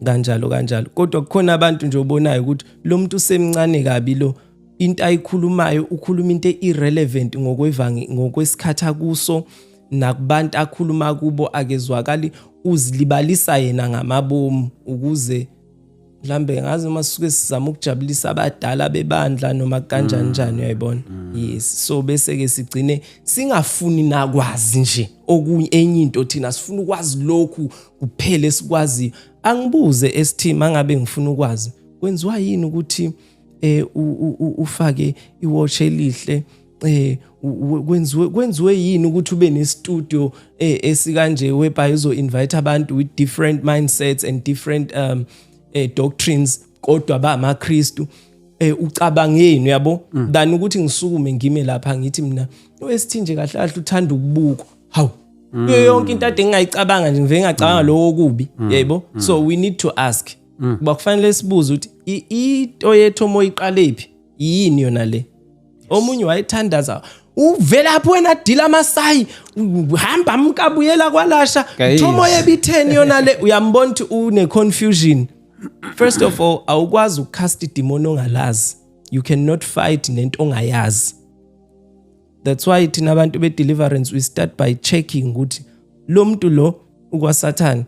kanjalo kanjalo, kodwa kukhona abantu nje obonayo ukuthi lo muntu usemncane kabi, lo into ayikhulumayo ukhuluma into irrelevant ngokwevangi, ngokwesikhathi akuso nakubantu akhuluma kubo akezwakali, uzilibalisa yena ngamabomu ukuze mhlambe ngazi uma sisuke sizama ukujabulisa abadala bebandla noma kanjani njani, uyayibona. Yes, so bese ke sigcine singafuni nakwazi nje okunye, enye into. Thina sifuna ukwazi lokhu kuphela esikwaziyo. Angibuze ST, mangabe ngifuna ukwazi kwenziwa yini ukuthi ufake iwatch elihle, kwenziwe yini ukuthi ube ne-studio esikanje, whereby uzo invite abantu with different mindsets and different doctrines, kodwa ba amaKristu, ucabangeni, uyabo, than ukuthi ngisukume ngime lapha ngithi mina uST nje kahle kahle uthanda ukubukwa. Hawu, kuyo yonke into ade ngingayicabanga nje, ngivele ngacabanga lokho okubi, yebo. So we need to ask, kuba kufanele sibuze ukuthi into yethu omoyiqalephi, yini yona le. Omunye wayethandaza Uvelaphi wena, dila amasayi, hamba mkabuyela kwalasha.
Guys.
Thomo yebitheni yona le, uyambona ukuthi une confusion. First of all, awukwazi ukucast idemon ongalazi. You cannot fight nento ongayazi. That's why thina abantu be-deliverance, we start by checking ukuthi lo muntu lo ukwaSathane,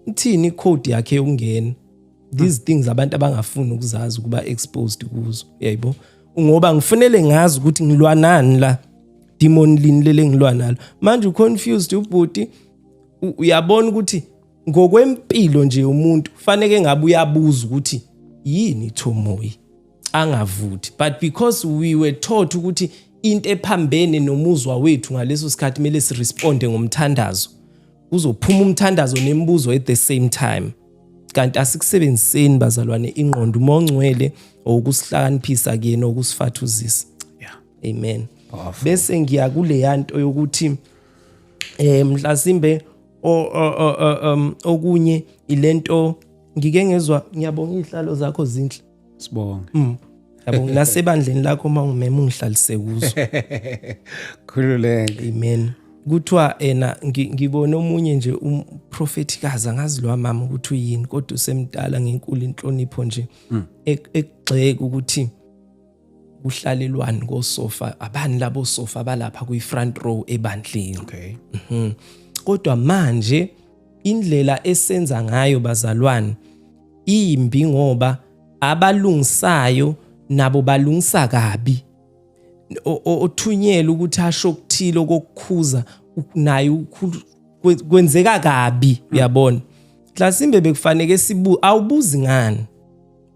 ithini icode yakhe yokungena. These things abantu abangafuni ukuzazi, ukuba exposed kuzo, yayibo, ngoba ngifunele ngazi ukuthi ngilwa nani la, demon lini lele ngilwa nalo. Manje uconfused ubhuti, uyabona ukuthi ngokwempilo nje umuntu faneke ngabe uyabuza ukuthi yini thomoyi, angavuthi. But because we were taught ukuthi into ephambene nomuzwa wethu ngaleso sikhathi kumele siresponde ngomthandazo, kuzophuma umthandazo nemibuzo at the same time. Kanti asikusebenziseni, bazalwane, ingqondo, uma ongcwele ukusihlakaniphisa kuyena, ukusifathuzisa. Amen.
Powerful.
Bese ngiya kuleya nto yokuthi mhlasimbe okunye ilento ngike ngezwa. Ngiyabonga, izihlalo zakho zinhle.
Sibonge.
Yabo, nasebandleni lakho uma ungimema ungihlalise kuzo.
Khululeke.
Amen. Kuthiwa ena ngibona omunye nje umprofetikazi, angazi lo mama ukuthi uyini, kodwa usemdala, ngenkulu inhlonipho nje, ekugxeka ukuthi kuhlalelwani kosofa, abani labo sofa balapha kwi front row ebandleni. Kodwa manje indlela esenza ngayo, bazalwane, imbi, ngoba abalungisayo nabo balungisa kabi. Othunyelwe ukuthi asho okuthile okukhuza naye kwenzeka kabi, uyabona. Mhlasimbe bekufanele sibu awubuzi ngani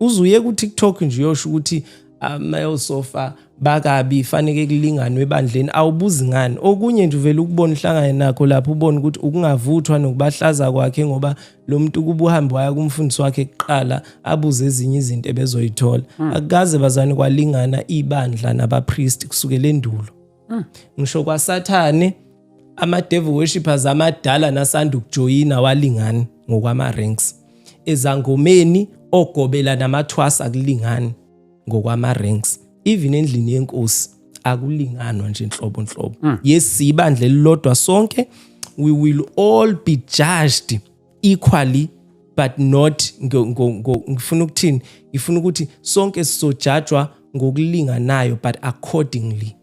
uzuye ku TikTok nje uyosho ukuthi amayosofa bakabi, faneke kulinganwe ebandleni. Awubuzi ngani? Okunye nje uvela ukubona uhlangane nakho lapho, ubone ukuthi ukungavuthwa nokubahlaza kwakhe, ngoba lo muntu kuba uhambe waya kumfundisi wakhe kuqala, abuze ezinye izinto ebezoyithola. Akukaze, bazane, kwalingana ibandla nabapriest kusukela endulo. Ngisho kwaSathane, ama-devil worshippers amadala nasanda ukujoyina walingani ngokwama-ranks. Ezangomeni, ogobela namathwasa akulingani ngokwama-ranks. Even endlini yenkosi akulinganwa nje nhlobo nhlobo. Yes, siyibandla elilodwa sonke, we will all be judged equally, but not ngifuna ukuthini? Ngifuna ukuthi sonke sizojajwa ngokulinganayo, but accordingly.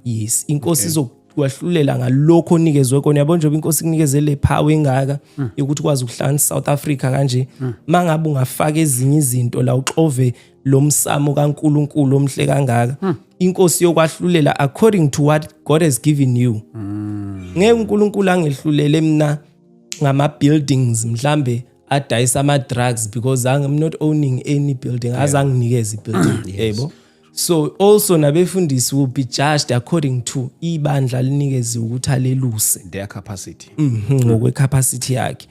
Yes, inkosi izokwahlulela ngalokho onikezwe kona. Yabo, njengoba inkosi ikunikeze le power engaka yokuthi ukwazi ukuhlanganisa South Africa kanje, mangabe ungafaka ezinye izinto la, uxove lo msamo kaNkuluNkulu omhle kangaka, inkosi yokwahlulela according to what God has given you. Ngeke uNkulunkulu angehlulele mina ngama buildings mhlambe adayisa ama drugs, because I'm not owning any building, azanginikeza ibuilding, yebo. So also nabefundisi will be judged according to ibandla linikeziwe ukuthi aleluse.
Their capacity.
Ngokwe-capacity yakhe.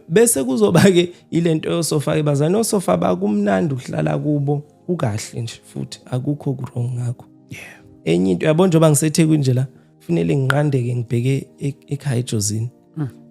Bese kuzoba ke ilento yosofa ke, bazana. Osofa bakumnandi ukuhlala kubo, kukahle nje futhi akukho wrong ngakho. Enye into, yabo, njengoba ngiseThekwini nje la, kufanele ngiqandeke ngibheke ekhaya eJozini.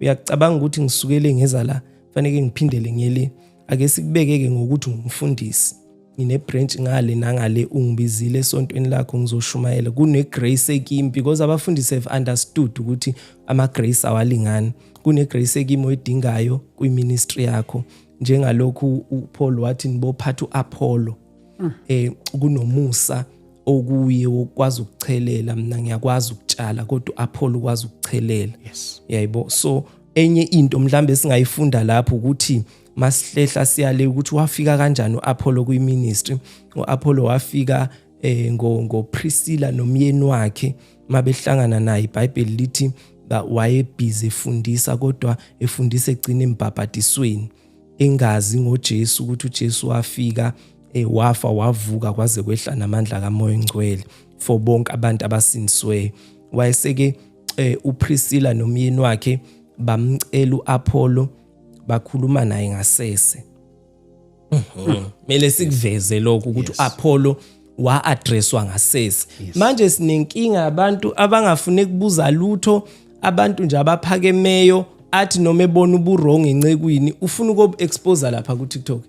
Uyacabanga ukuthi ngisukele ngeza la, fanele ngiphindele ngiyele. Ake sikubeke ke ngokuthi ngumfundisi, ngine branch ngale nangale, ungibizile esontweni lakho ngizoshumayela, kune grace ekimi, because abafundisi have understood ukuthi ama grace awalingani. Kune grace ekimi oyidingayo kwi ministry yakho, njengalokhu uPaul wathi nibophatha uApollo, kunomusa okuye wokwazi ukuchelela. Mina ngiyakwazi ukutshala, kodwa uApollo ukwazi ukuchelela. Yayibo, so enye into mhlambe singayifunda lapho ukuthi masihlehla siyale ukuthi wafika kanjani uApollo kwiministry. uApollo wafika ngo Priscilla nomyeni wakhe. Mabehlangana naye, iBhayibheli lithi waye busy efundisa, kodwa efundisa egcina embhabhadisweni, engazi ngoJesu, ukuthi uJesu wafika, wafa, wavuka, kwaze kwehla namandla kaMoya oNgcwele for bonke abantu abasindisiweyo. Wayeseke uPriscilla nomyeni wakhe bamcela uApollo, bakhuluma naye ngasese. Mele sikuveze lokho ukuthi uApollo wa-addresswa ngasese. Manje sinenkinga, abantu abangafuni kubuza lutho, abantu nje abaphakemeyo, athi noma ebona ubuwrong encekwini ufuna ukubu expose lapha ku TikTok.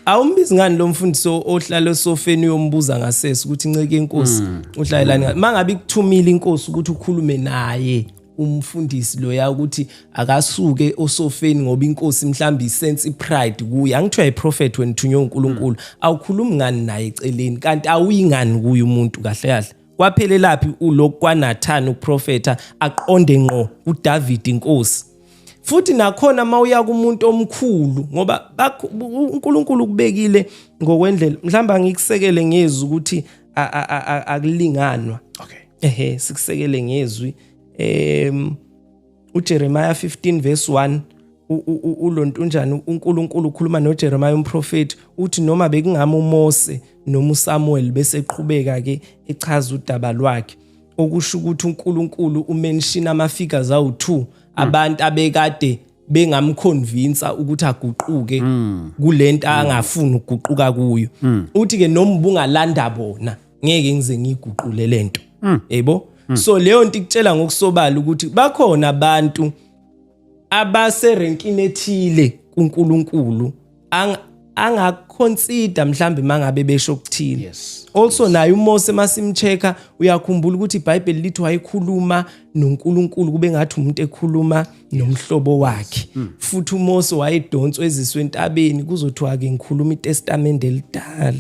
Awumbizi ngani lo mfundisi ohlala esofeni uyombuza ngasese ukuthi, "Nceke inkosi, uhlalelani?" Mangabe ikuthumile inkosi ukuthi ukhulume naye umfundisi loya ukuthi akasuke osofeni ngoba inkosi mhlawumbe isense ipride kuye, angithiwa iProphet wena uthunywe uNkulunkulu, awukhulumi ngani naye eceleni? Kanti awuyingani kuye umuntu kahle kahle? Kwaphelelaphi ulokhu kwaNathan uprofeta aqonde ngqo kuDavid inkosi? Futhi nakhona mawuya kumuntu omkhulu, ngoba uNkulunkulu ukubekile ngokwendlela, mhlawumbe angikusekele ngezwi ukuthi akulinganwa. Ehe, sikusekele ngezwi. UJeremiah 15 verse 1, ulontunjani, uNkulunkulu ukhuluma noJeremiah umprofeti, uthi noma bekungama uMose noma uSamuel, bese eqhubeka ke echaza udaba lwakhe, okusho ukuthi uNkulunkulu umention ama figures awu2, abantu abekade bengamconvince ukuthi aguquke kulento angafuni ukuguquka kuyo. Uthi ke noma ubungalanda bona, ngeke ngize ngiguqule lento, yebo. So leyo nto ikutshela ngokusobala ukuthi bakhona abantu abaserenkini ethile kuNkulunkulu angaconsider mhlambe mangabe besho okuthile. Also naye uMose masimchecka, uyakhumbula ukuthi iBhayibheli lithi wayekhuluma noNkulunkulu kube ngathi umuntu ekhuluma nomhlobo wakhe. Futhi uMose wayedonswa eziswe entabeni, kuzothiwa ke ngikhuluma iTestament elidala,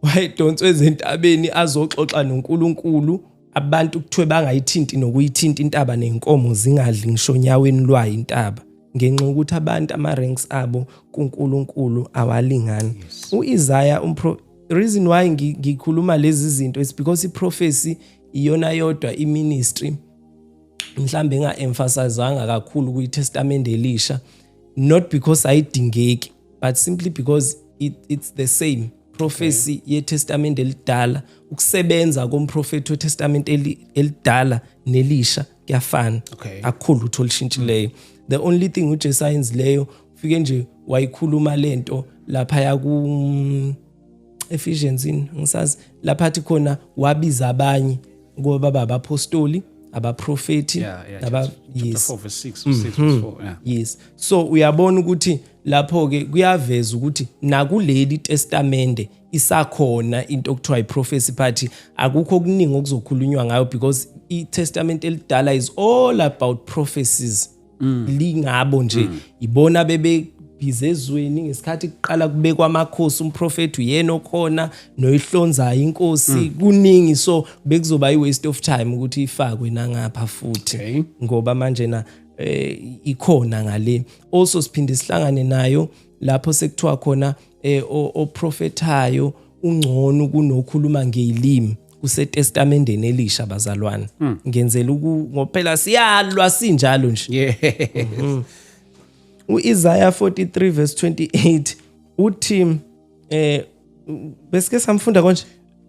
wayedonswa ezintabeni azoxoxa noNkulunkulu. Abantu kuthiwe bangayithinti nokuyithinta intaba, nenkomo zingadli ngisho onyaweni lwayo intaba, ngenxa yokuthi abantu ama-ranks abo kuNkulunkulu awalingani. UIsaiah umpro, reason why ngikhuluma lezi zinto is because iprophecy iyona yodwa iministry mhlambe enga-emphasizanga kakhulu kwiTestament elisha, not because ayidingeki, but simply because it's the same prophecy yeTestament elidala. Ukusebenza komprofeti weTestament elidala nelisha kuyafana. Akukho lutho olushintshileyo. The only thing uJesu ayenzileyo, ufike nje wayikhuluma lento lapha yaku Ephesians in ngisazi lapha athi khona wabiza abanye ukuba baba abapostoli, abaprofeti,
Chapter 4 verse 6, 6 verse 4, yeah.
Yes, so uyabona ukuthi lapho ke kuyaveza ukuthi nakuleli testamente isakhona into okuthiwa iprophecy, but akukho okuningi okuzokhulunywa ngayo because iTestament elidala is all about prophecies. Lingabo nje ibona bebe busy ezweni ngesikhathi kuqala kubekwa amakhosi, umprofeti uyena okhona noyihlonzayo inkosi kuningi, so bekuzoba i-waste of time ukuthi ifakwe nangapha futhi, ngoba manje na ikhona ngale. Also siphinde sihlangane nayo lapho sekuthiwa khona oprofethayo ungcono kunokhuluma ngezilimi, kuseTestamenteni elisha, bazalwane. Ngenzela uku ngoba phela siyalwa sinjalo nje. UIsaiah 43 verse 28 uthi, besike samfunda konje?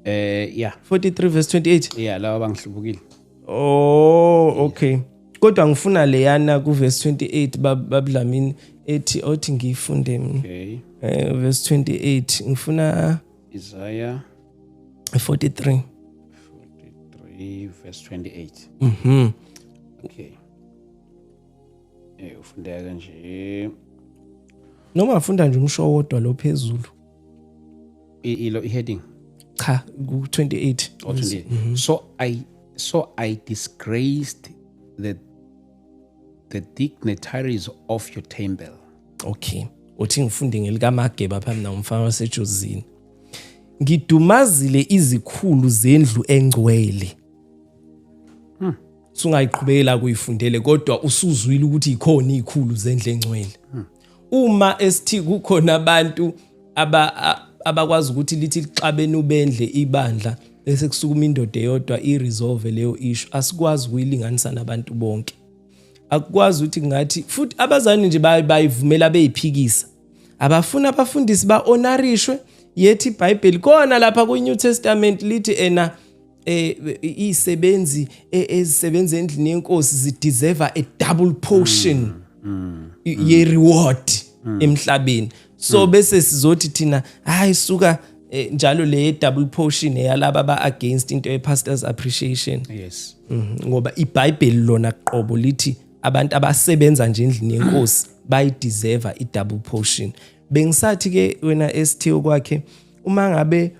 Yeah.
43 verse 28.
Yeah, laba bangihlubukile.
Oh, okay. Kodwa ngifuna leyana ku verse 28, babudlamini, ethi othi ngiyifunde mina. Verse 28 ngifuna.
Isaiah
43.
43 verse 28. Okay. Ufundeka nje.
Noma ufunda nje umsho owodwa lo phezulu.
Ilo i-heading?
Cha, ku 28.
Oh, 28. So I disgraced the dignitaries of your temple.
Okay. Uthi ngifunde ngelikaMageba phambi na umfana waseJozini. Ngidumazile izikhulu zendlu engcwele. Sungayiqhubekela kuyifundele, kodwa usuzwile ukuthi ikhona izikhulu zendlu engcwele. Uma esithi kukhona abantu abakwazi ukuthi lithi lixabene ubendle ibandla, bese kusukuma indoda eyodwa iresolve leyo issue, asikwazi ukuyilinganisa nabantu bonke. Akukwazi ukuthi kungathi futhi abazali nje bayivumela beyiphikisa. Abafuna abafundisi ba-honorishwe, yethi iBhayibheli kona lapha kwi-New Testament lithi ena izisebenzi ezisebenza endlini yenkosi zideserve a double portion ye reward emhlabeni. So bese sizothi thina hayi suka, njalo le double portion eyalaba ba against into ye pastors appreciation. Ngoba iBhayibheli lona qobo lithi abantu abasebenza nje endlini yenkosi bayideserve i-double portion. Bengisathi ke wena ST okwakhe, uma ngabe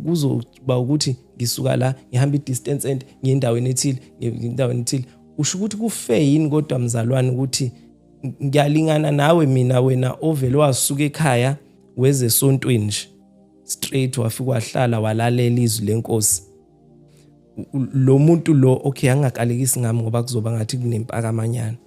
kuzoba ukuthi ngisuka la ngihamba i-distance and ngiye endaweni ethile, ngiye endaweni ethile, usho ukuthi kufe yini kodwa mzalwane ukuthi ngiyalingana nawe mina, wena ovele wasuka ekhaya weze esontweni nje straight, wafika wahlala walalela izwi lenkosi? Lo muntu lo, okay, angakalekisi ngami ngoba kuzoba ngathi kunempakamanyana.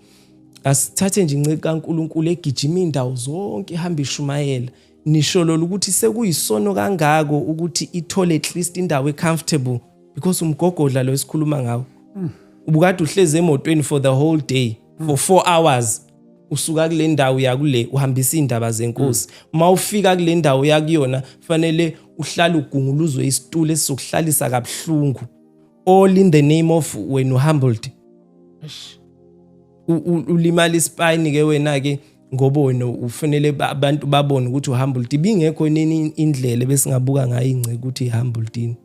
Asithathe nje inceke kaNkuluNkulu egijima indawo zonke, ihamba ishumayela. Nisho lo ukuthi sekuyisono kangako ukuthi ithole at least indawo ecomfortable, because umgogodla lo esikhuluma ngawo, ubukade uhlezi emotweni for the whole day, for 4 hours, usuka kule ndawo yakule uhambisa indaba zenkosi. Uma ufika kule ndawo yakuyona, fanele uhlale ugunguluzwe isitulo esizokuhlalisa kabuhlungu, all in the name of wena humbled. Ulimala ispine ke wena ke ngoba wena ufanele abantu babone ukuthi uhumbled. Ibingekho nini indlela besingabuka ngayo ingceke ukuthi ihumbled ini,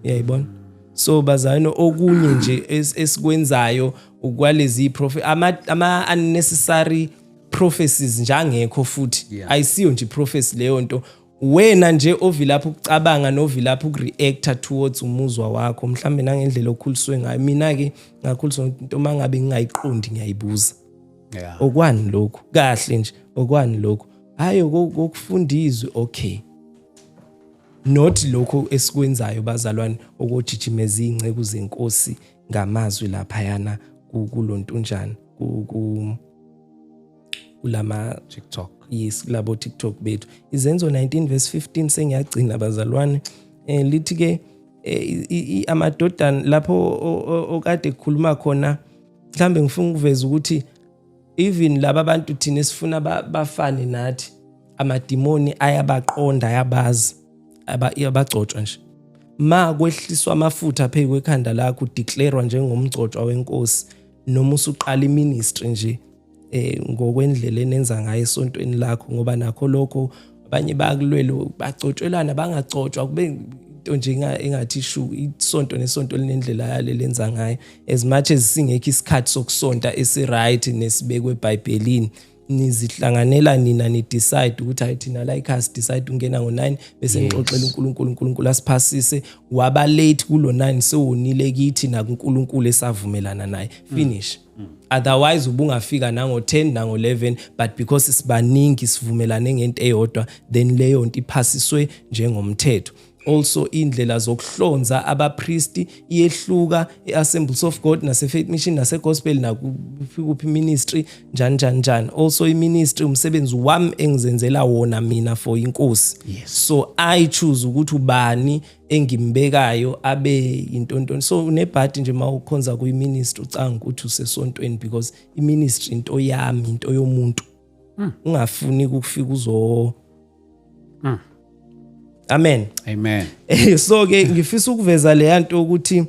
uyayibona? So bazalwane, okunye nje esikwenzayo ukwalezi prophet, ama unnecessary prophecies nje angekho futhi. Ayisiyo nje prophecy leyo nto. Wena nje ovilapha ukucabanga novilapha ukureacta towards umuzwa wakho, mhlambe nangendlela okhuliswe ngayo. Mina ke ngakhuliswa into mangabe ngingayiqondi ngiyayibuza. Okwani lokhu kahle nje? Okwani lokhu? Hayi, okufunda izwi, okay, not lokho esikwenzayo bazalwane, okojijimeza iy'nceku zenkosi ngamazwi laphayana kulontunjana kulama
TikTok.
Yes, kulabo TikTok bethu. Izenzo 19 verse 15, sengiyagcina bazalwane. Lithi ke amadodana lapho okade kukhuluma khona, mhlambe ngifuna ukuveza ukuthi even laba bantu thina esifuna bafane nathi, amadimoni ayabaqonda, ayabazi abagcotshwa nje. Ma kwehliswa amafutha phezu kwekhanda lakho, udeclarewa njengomgcotshwa wenkosi, noma usuqala iministry nje ngokwendlela enenza ngayo esontweni lakho, ngoba nakho lokho abanye bayakulwela, bagcotshwelana, bangagcotshwa, kube into nje engathi shu. Isonto nesonto linendlela yale lenza ngayo. As much as singekho isikhathi sokusonta esi-right nesibekwe eBhayibhelini, nizihlanganela nina, ni-decide ukuthi hayi, thina la ekhaya si-decide ukungena ngo-9 bese nixoxela uNkulunkulu, uNkulunkulu asiphasise. Waba late kulo 9, sewonile kithi nakuNkulunkulu esavumelana naye, finish. Otherwise ubungafika nango-10, nango-11, but because sibaningi sivumelane ngento eyodwa, then leyo nto iphasiswe njengomthetho. Also indlela zokuhlonza abapristi iyehluka e-Assemblies of God nase-Faith Mission nase-Gospel nakuphi ministry, njani njani njani. Also i-ministry umsebenzi wami engizenzela wona mina for inkosi. So I choose ukuthi ubani engimbekayo abe intontoni. So unebhadi nje uma ukhonza kwi-ministry ucanga ukuthi usesontweni, because i-ministry into yami, into yomuntu. Ungafuni ukufika uzo. Amen.
Amen.
So ke ngifisa ukuveza le yanto ukuthi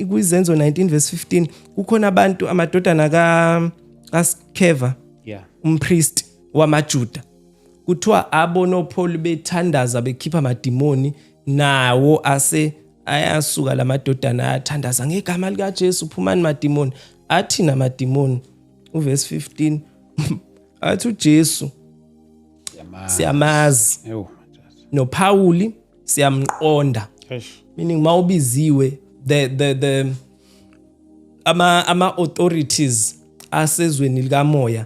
kwizenzo 19 verse 15 kukhona abantu, amadodana ka kaSkeva, umpriest wamaJuda. Kuthiwa abona oPaul bethandaza bekhipha amadimoni, nawo ase ayasuka lamadodana ayathandaza, "Ngegama lika Jesu, phumani madimoni." Athi namadimoni, uverse 15 athi, "uJesu siyamazi,
Ewu.
noPauli siyamqonda."
Eish.
Meaning mawubiziwe, the ama authorities asezweni likamoya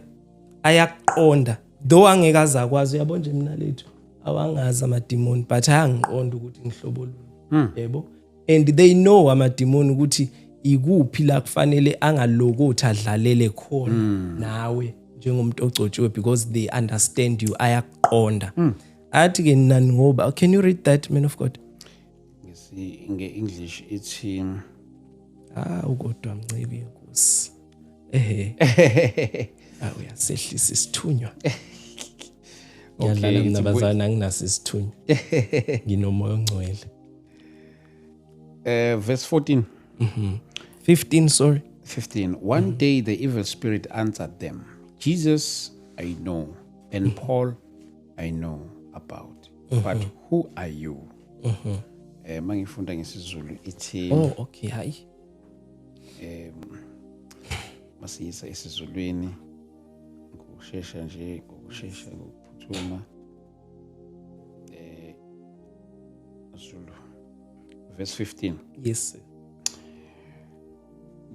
ayaqonda, though angeke azakwazi. Uyabo nje mina lethu awangazi amadimoni, but ayangiqonda ukuthi ngihlobo luni, yebo, and they know amadimoni ukuthi ikuphi la kufanele angalokothi adlalele khona nawe njengomuntu ogcotshiwe, because they understand you, ayaqonda. Athi ke nani ngoba, can you read that, man of God?
Nge-English ithi
Ah, ukodwa mncibi inkosi. Ehe. Ah, uyasehlisa isithunywa. Ngiyadlala mina bazana, anginaso isithunywa. Nginomoya ongcwele.
Verse 14.
15, sorry.
15. One day the evil spirit answered them, "Jesus I know, and Paul I know about, but who are you?" Mangifunda ngesiZulu ithi
Oh, okay, hayi.
Masiyisa esiZulwini. Ngokushesha nje, ngokushesha, ngokuphuthuma. Zulu verse 15.
Yes.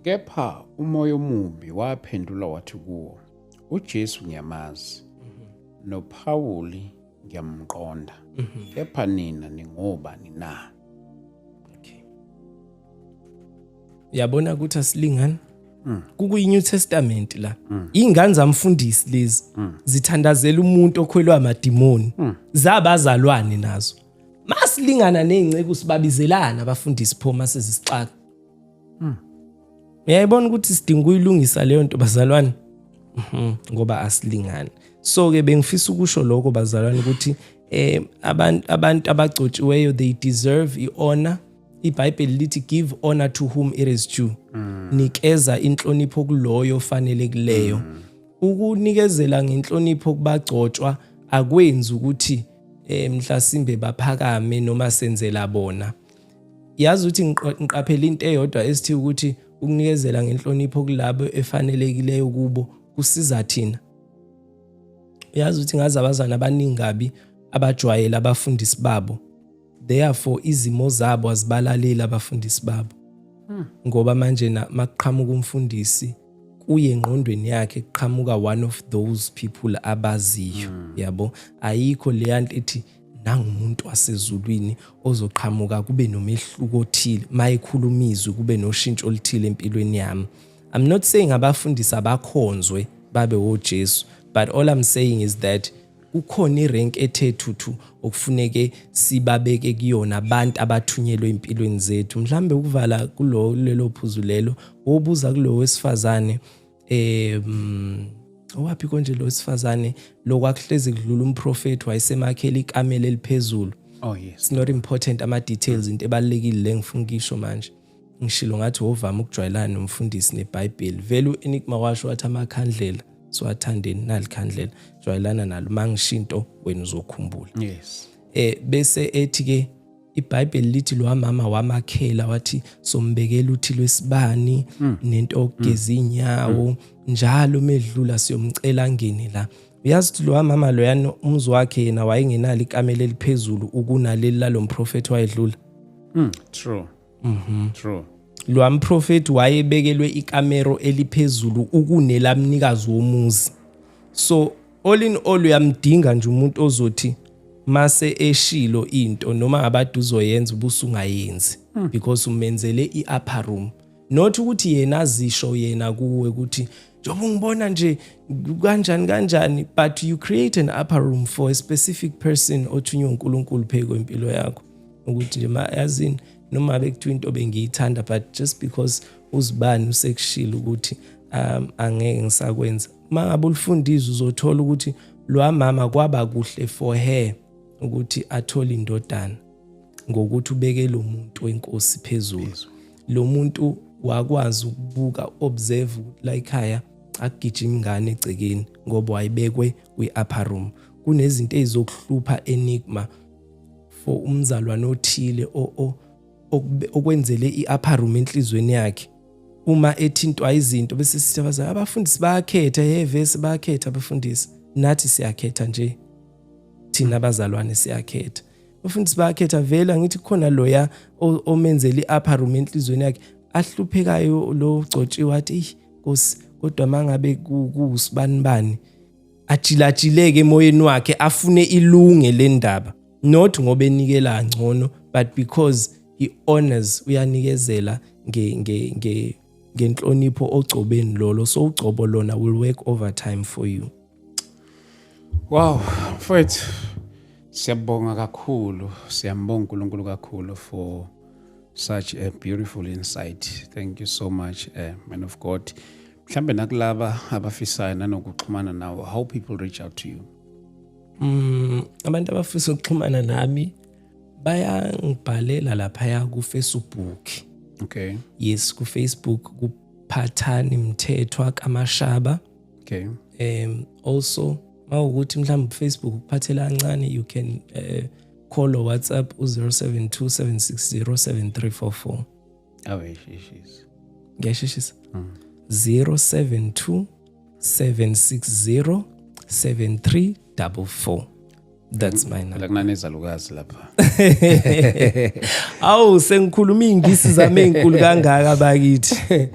Kepha umoya omubi waphendula wathi kuwo, uJesu ngiyamazi, noPawuli ngiyamqonda, kepha nina ningobani na?
Okay. Yabona ukuthi asilingani. Kukuyi New Testament la. Ingane zamfundisi lezi zithandazela umuntu okhwelwa amadimoni. Zabazalwane nazo. Masilingana nezinceku sibabizelana abafundisi pho mase zisixaka. Uyayibona ukuthi sidinga ukuyilungisa leyo nto, bazalwane? Ngoba asilingani. So ke bengifisa ukusho lokho, bazalwane, ukuthi abantu abagcotshiweyo, they deserve i-honor. IBhayibheli lithi, "Give honor to whom it is due." Nikeza inhlonipho kuloyo ofanelekileyo. Ukunikezela ngenhlonipho kubagcotshwa akwenzi ukuthi mhlasimbe baphakame noma senzela bona. Yazi ukuthi ngiqaphela into eyodwa esithi ukuthi ukunikezela ngenhlonipho kulabo efanelekileyo kubo kusiza thina. Uyazi ukuthi ngazi abazana abaningi kabi abajwayele abafundisi babo, therefore izimo zabo azibalaleli abafundisi babo, ngoba manje na makuqhamuka umfundisi kuye engqondweni yakhe kuqhamuka one of those people abaziyo, yabo. Ayikho leya nto ethi nangumuntu wasezulwini ozoqhamuka kube nomehluko othile, mayekhuluma izwi kube noshintsho oluthile empilweni yami. I'm not saying abafundisi abakhonzwe babe woJesu, but all I'm saying is that kukhona irank ethe thuthu okufuneke sibabeke kuyona abantu abathunyelwe empilweni zethu. Mhlambe ukuvala kulo lelo phuzu lelo, wobuza kulo wesifazane, owaphi konje lo wesifazane lokwakuhlezi kudlula umprofeti, wayesemakhela ikamelo eliphezulu.
Oh yes.
It's not important ama details, into ebalekile le ngifuna ukisho manje, ngishilo ngathi wovama ukujwayelana nomfundisi neBhayibheli. Vele uEnigma washo wathi amakhandlela siwathandeni, nalikhandlela jwayelana nalo, mangisho wena uzokhumbula. Bese ethi ke iBhayibheli lithi lo mama wamakhela, wathi sombekela uthi lwesibani nento okugeza inyawo njalo medlula, siyomcela angene la. Uyazi ukuthi lo mama loyana umuzi wakhe yena wayengenalo ikamelo eliphezulu ukunaleli lalomprofeti wayedlula.
True. True.
Lo mprofeti wayebekelwe ikamero eliphezulu ukunelamnikazi womuzi. So all in all, uyamdinga nje umuntu ozothi mase eshilo into noma ngabade uzoyenza ubusungayenzi because umenzele i-upper room, not ukuthi yena azisho yena kuwe ukuthi njengoba ungibona nje kanjani kanjani, but you create an upper room for a specific person othunywe uNkulunkulu phezu kwempilo yakho, ukuthi nje ma yazini noma bekuthiwa into bengiyithanda, but just because uzibani usekushilo ukuthi angeke ngisakwenza. Mangabe ulifundile uzothola ukuthi lo mama kwaba kuhle for her ukuthi athole indodana ngokuthi ubeke lo muntu wenkosi phezulu. Lo muntu wakwazi ukubuka, observe la ekhaya akugijima ingane egcekeni ngoba wayibekwe kwi-upper room. Kunezinto ezizokuhlupha, Enigma, for umzalwane othile okwenzele i-upper room enhlizweni yakhe uma ethintwa izinto, bese sithi abazali abafundisi bayakhetha. Hey, vese bayakhetha abafundisi, nathi siyakhetha nje, thina abazalwane siyakhetha, abafundisi bayakhetha vele. Angithi kukhona loya omenzela i-upper room enhlizweni yakhe ahluphekayo lo gcotshiwe, athi, "Eyi Nkosi, kodwa mangabe kuwusibani bani," ajilajileke emoyeni wakhe afune ilunge le ndaba, not ngoba enikela ngcono, but because he honors, uyanikezela nge nge nge ngenhlonipho ogcobeni lolo. So ugcobo lona will work overtime for you.
Wow, mfowethu, siyabonga kakhulu, siyambonga uNkulunkulu kakhulu for such a beautiful insight. Thank you so much, man of God. Mhlambe nakulaba abafisayo nanokuxhumana nawo, how people reach out to you?
Abantu abafisa ukuxhumana nami bayangibhalela laphaya ku Facebook. Yes, ku Facebook kuPhathani Mthethwa kaMashaba. Also mawukuthi mhlawumbe Facebook ukuphathela kancane, you can call or WhatsApp u-072 760 7344.
Awe, shishisa.
Ngiyasheshisa. 072 760 7344. That's my number.
Phela kunanezalukazi lapha.
Awu, sengikhuluma ingisi zami ezinkulu kangaka bakithi.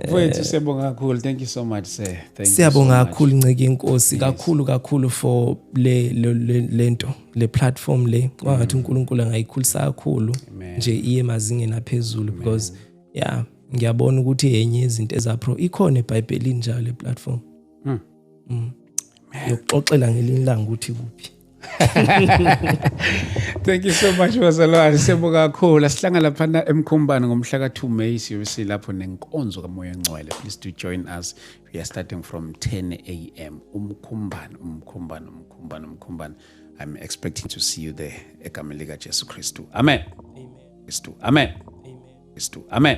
Mfowethu, siyabonga kakhulu. Thank you so much, sir. Thank you
Siyabonga
so much.
Kakhulu, nceke inkosi, kakhulu kakhulu for le lento, le platform le. Kwangathi uNkulunkulu angayikhulisa kakhulu nje, iye emazingeni aphezulu, because yeah, ngiyabona ukuthi enye izinto ezapro ikhona eBhayibhelini njalo le platform. Yokuxoxela ngelinye ilanga ukuthi kuphi.
Thank you so much, bazalwane. Siyabonga kakhulu. Asihlangana laphana eMkhumbane ngomhla ka-2 May, siyobe silapho nenkonzo kaMoya Ongcwele. Please do join us. We are starting from 10 a.m. Umkhumbane, Umkhumbane, Umkhumbane, Umkhumbane. I'm expecting to see you there. Egameni lika Jesu Kristu. Amen. Kristu. Amen. Kristu. Amen.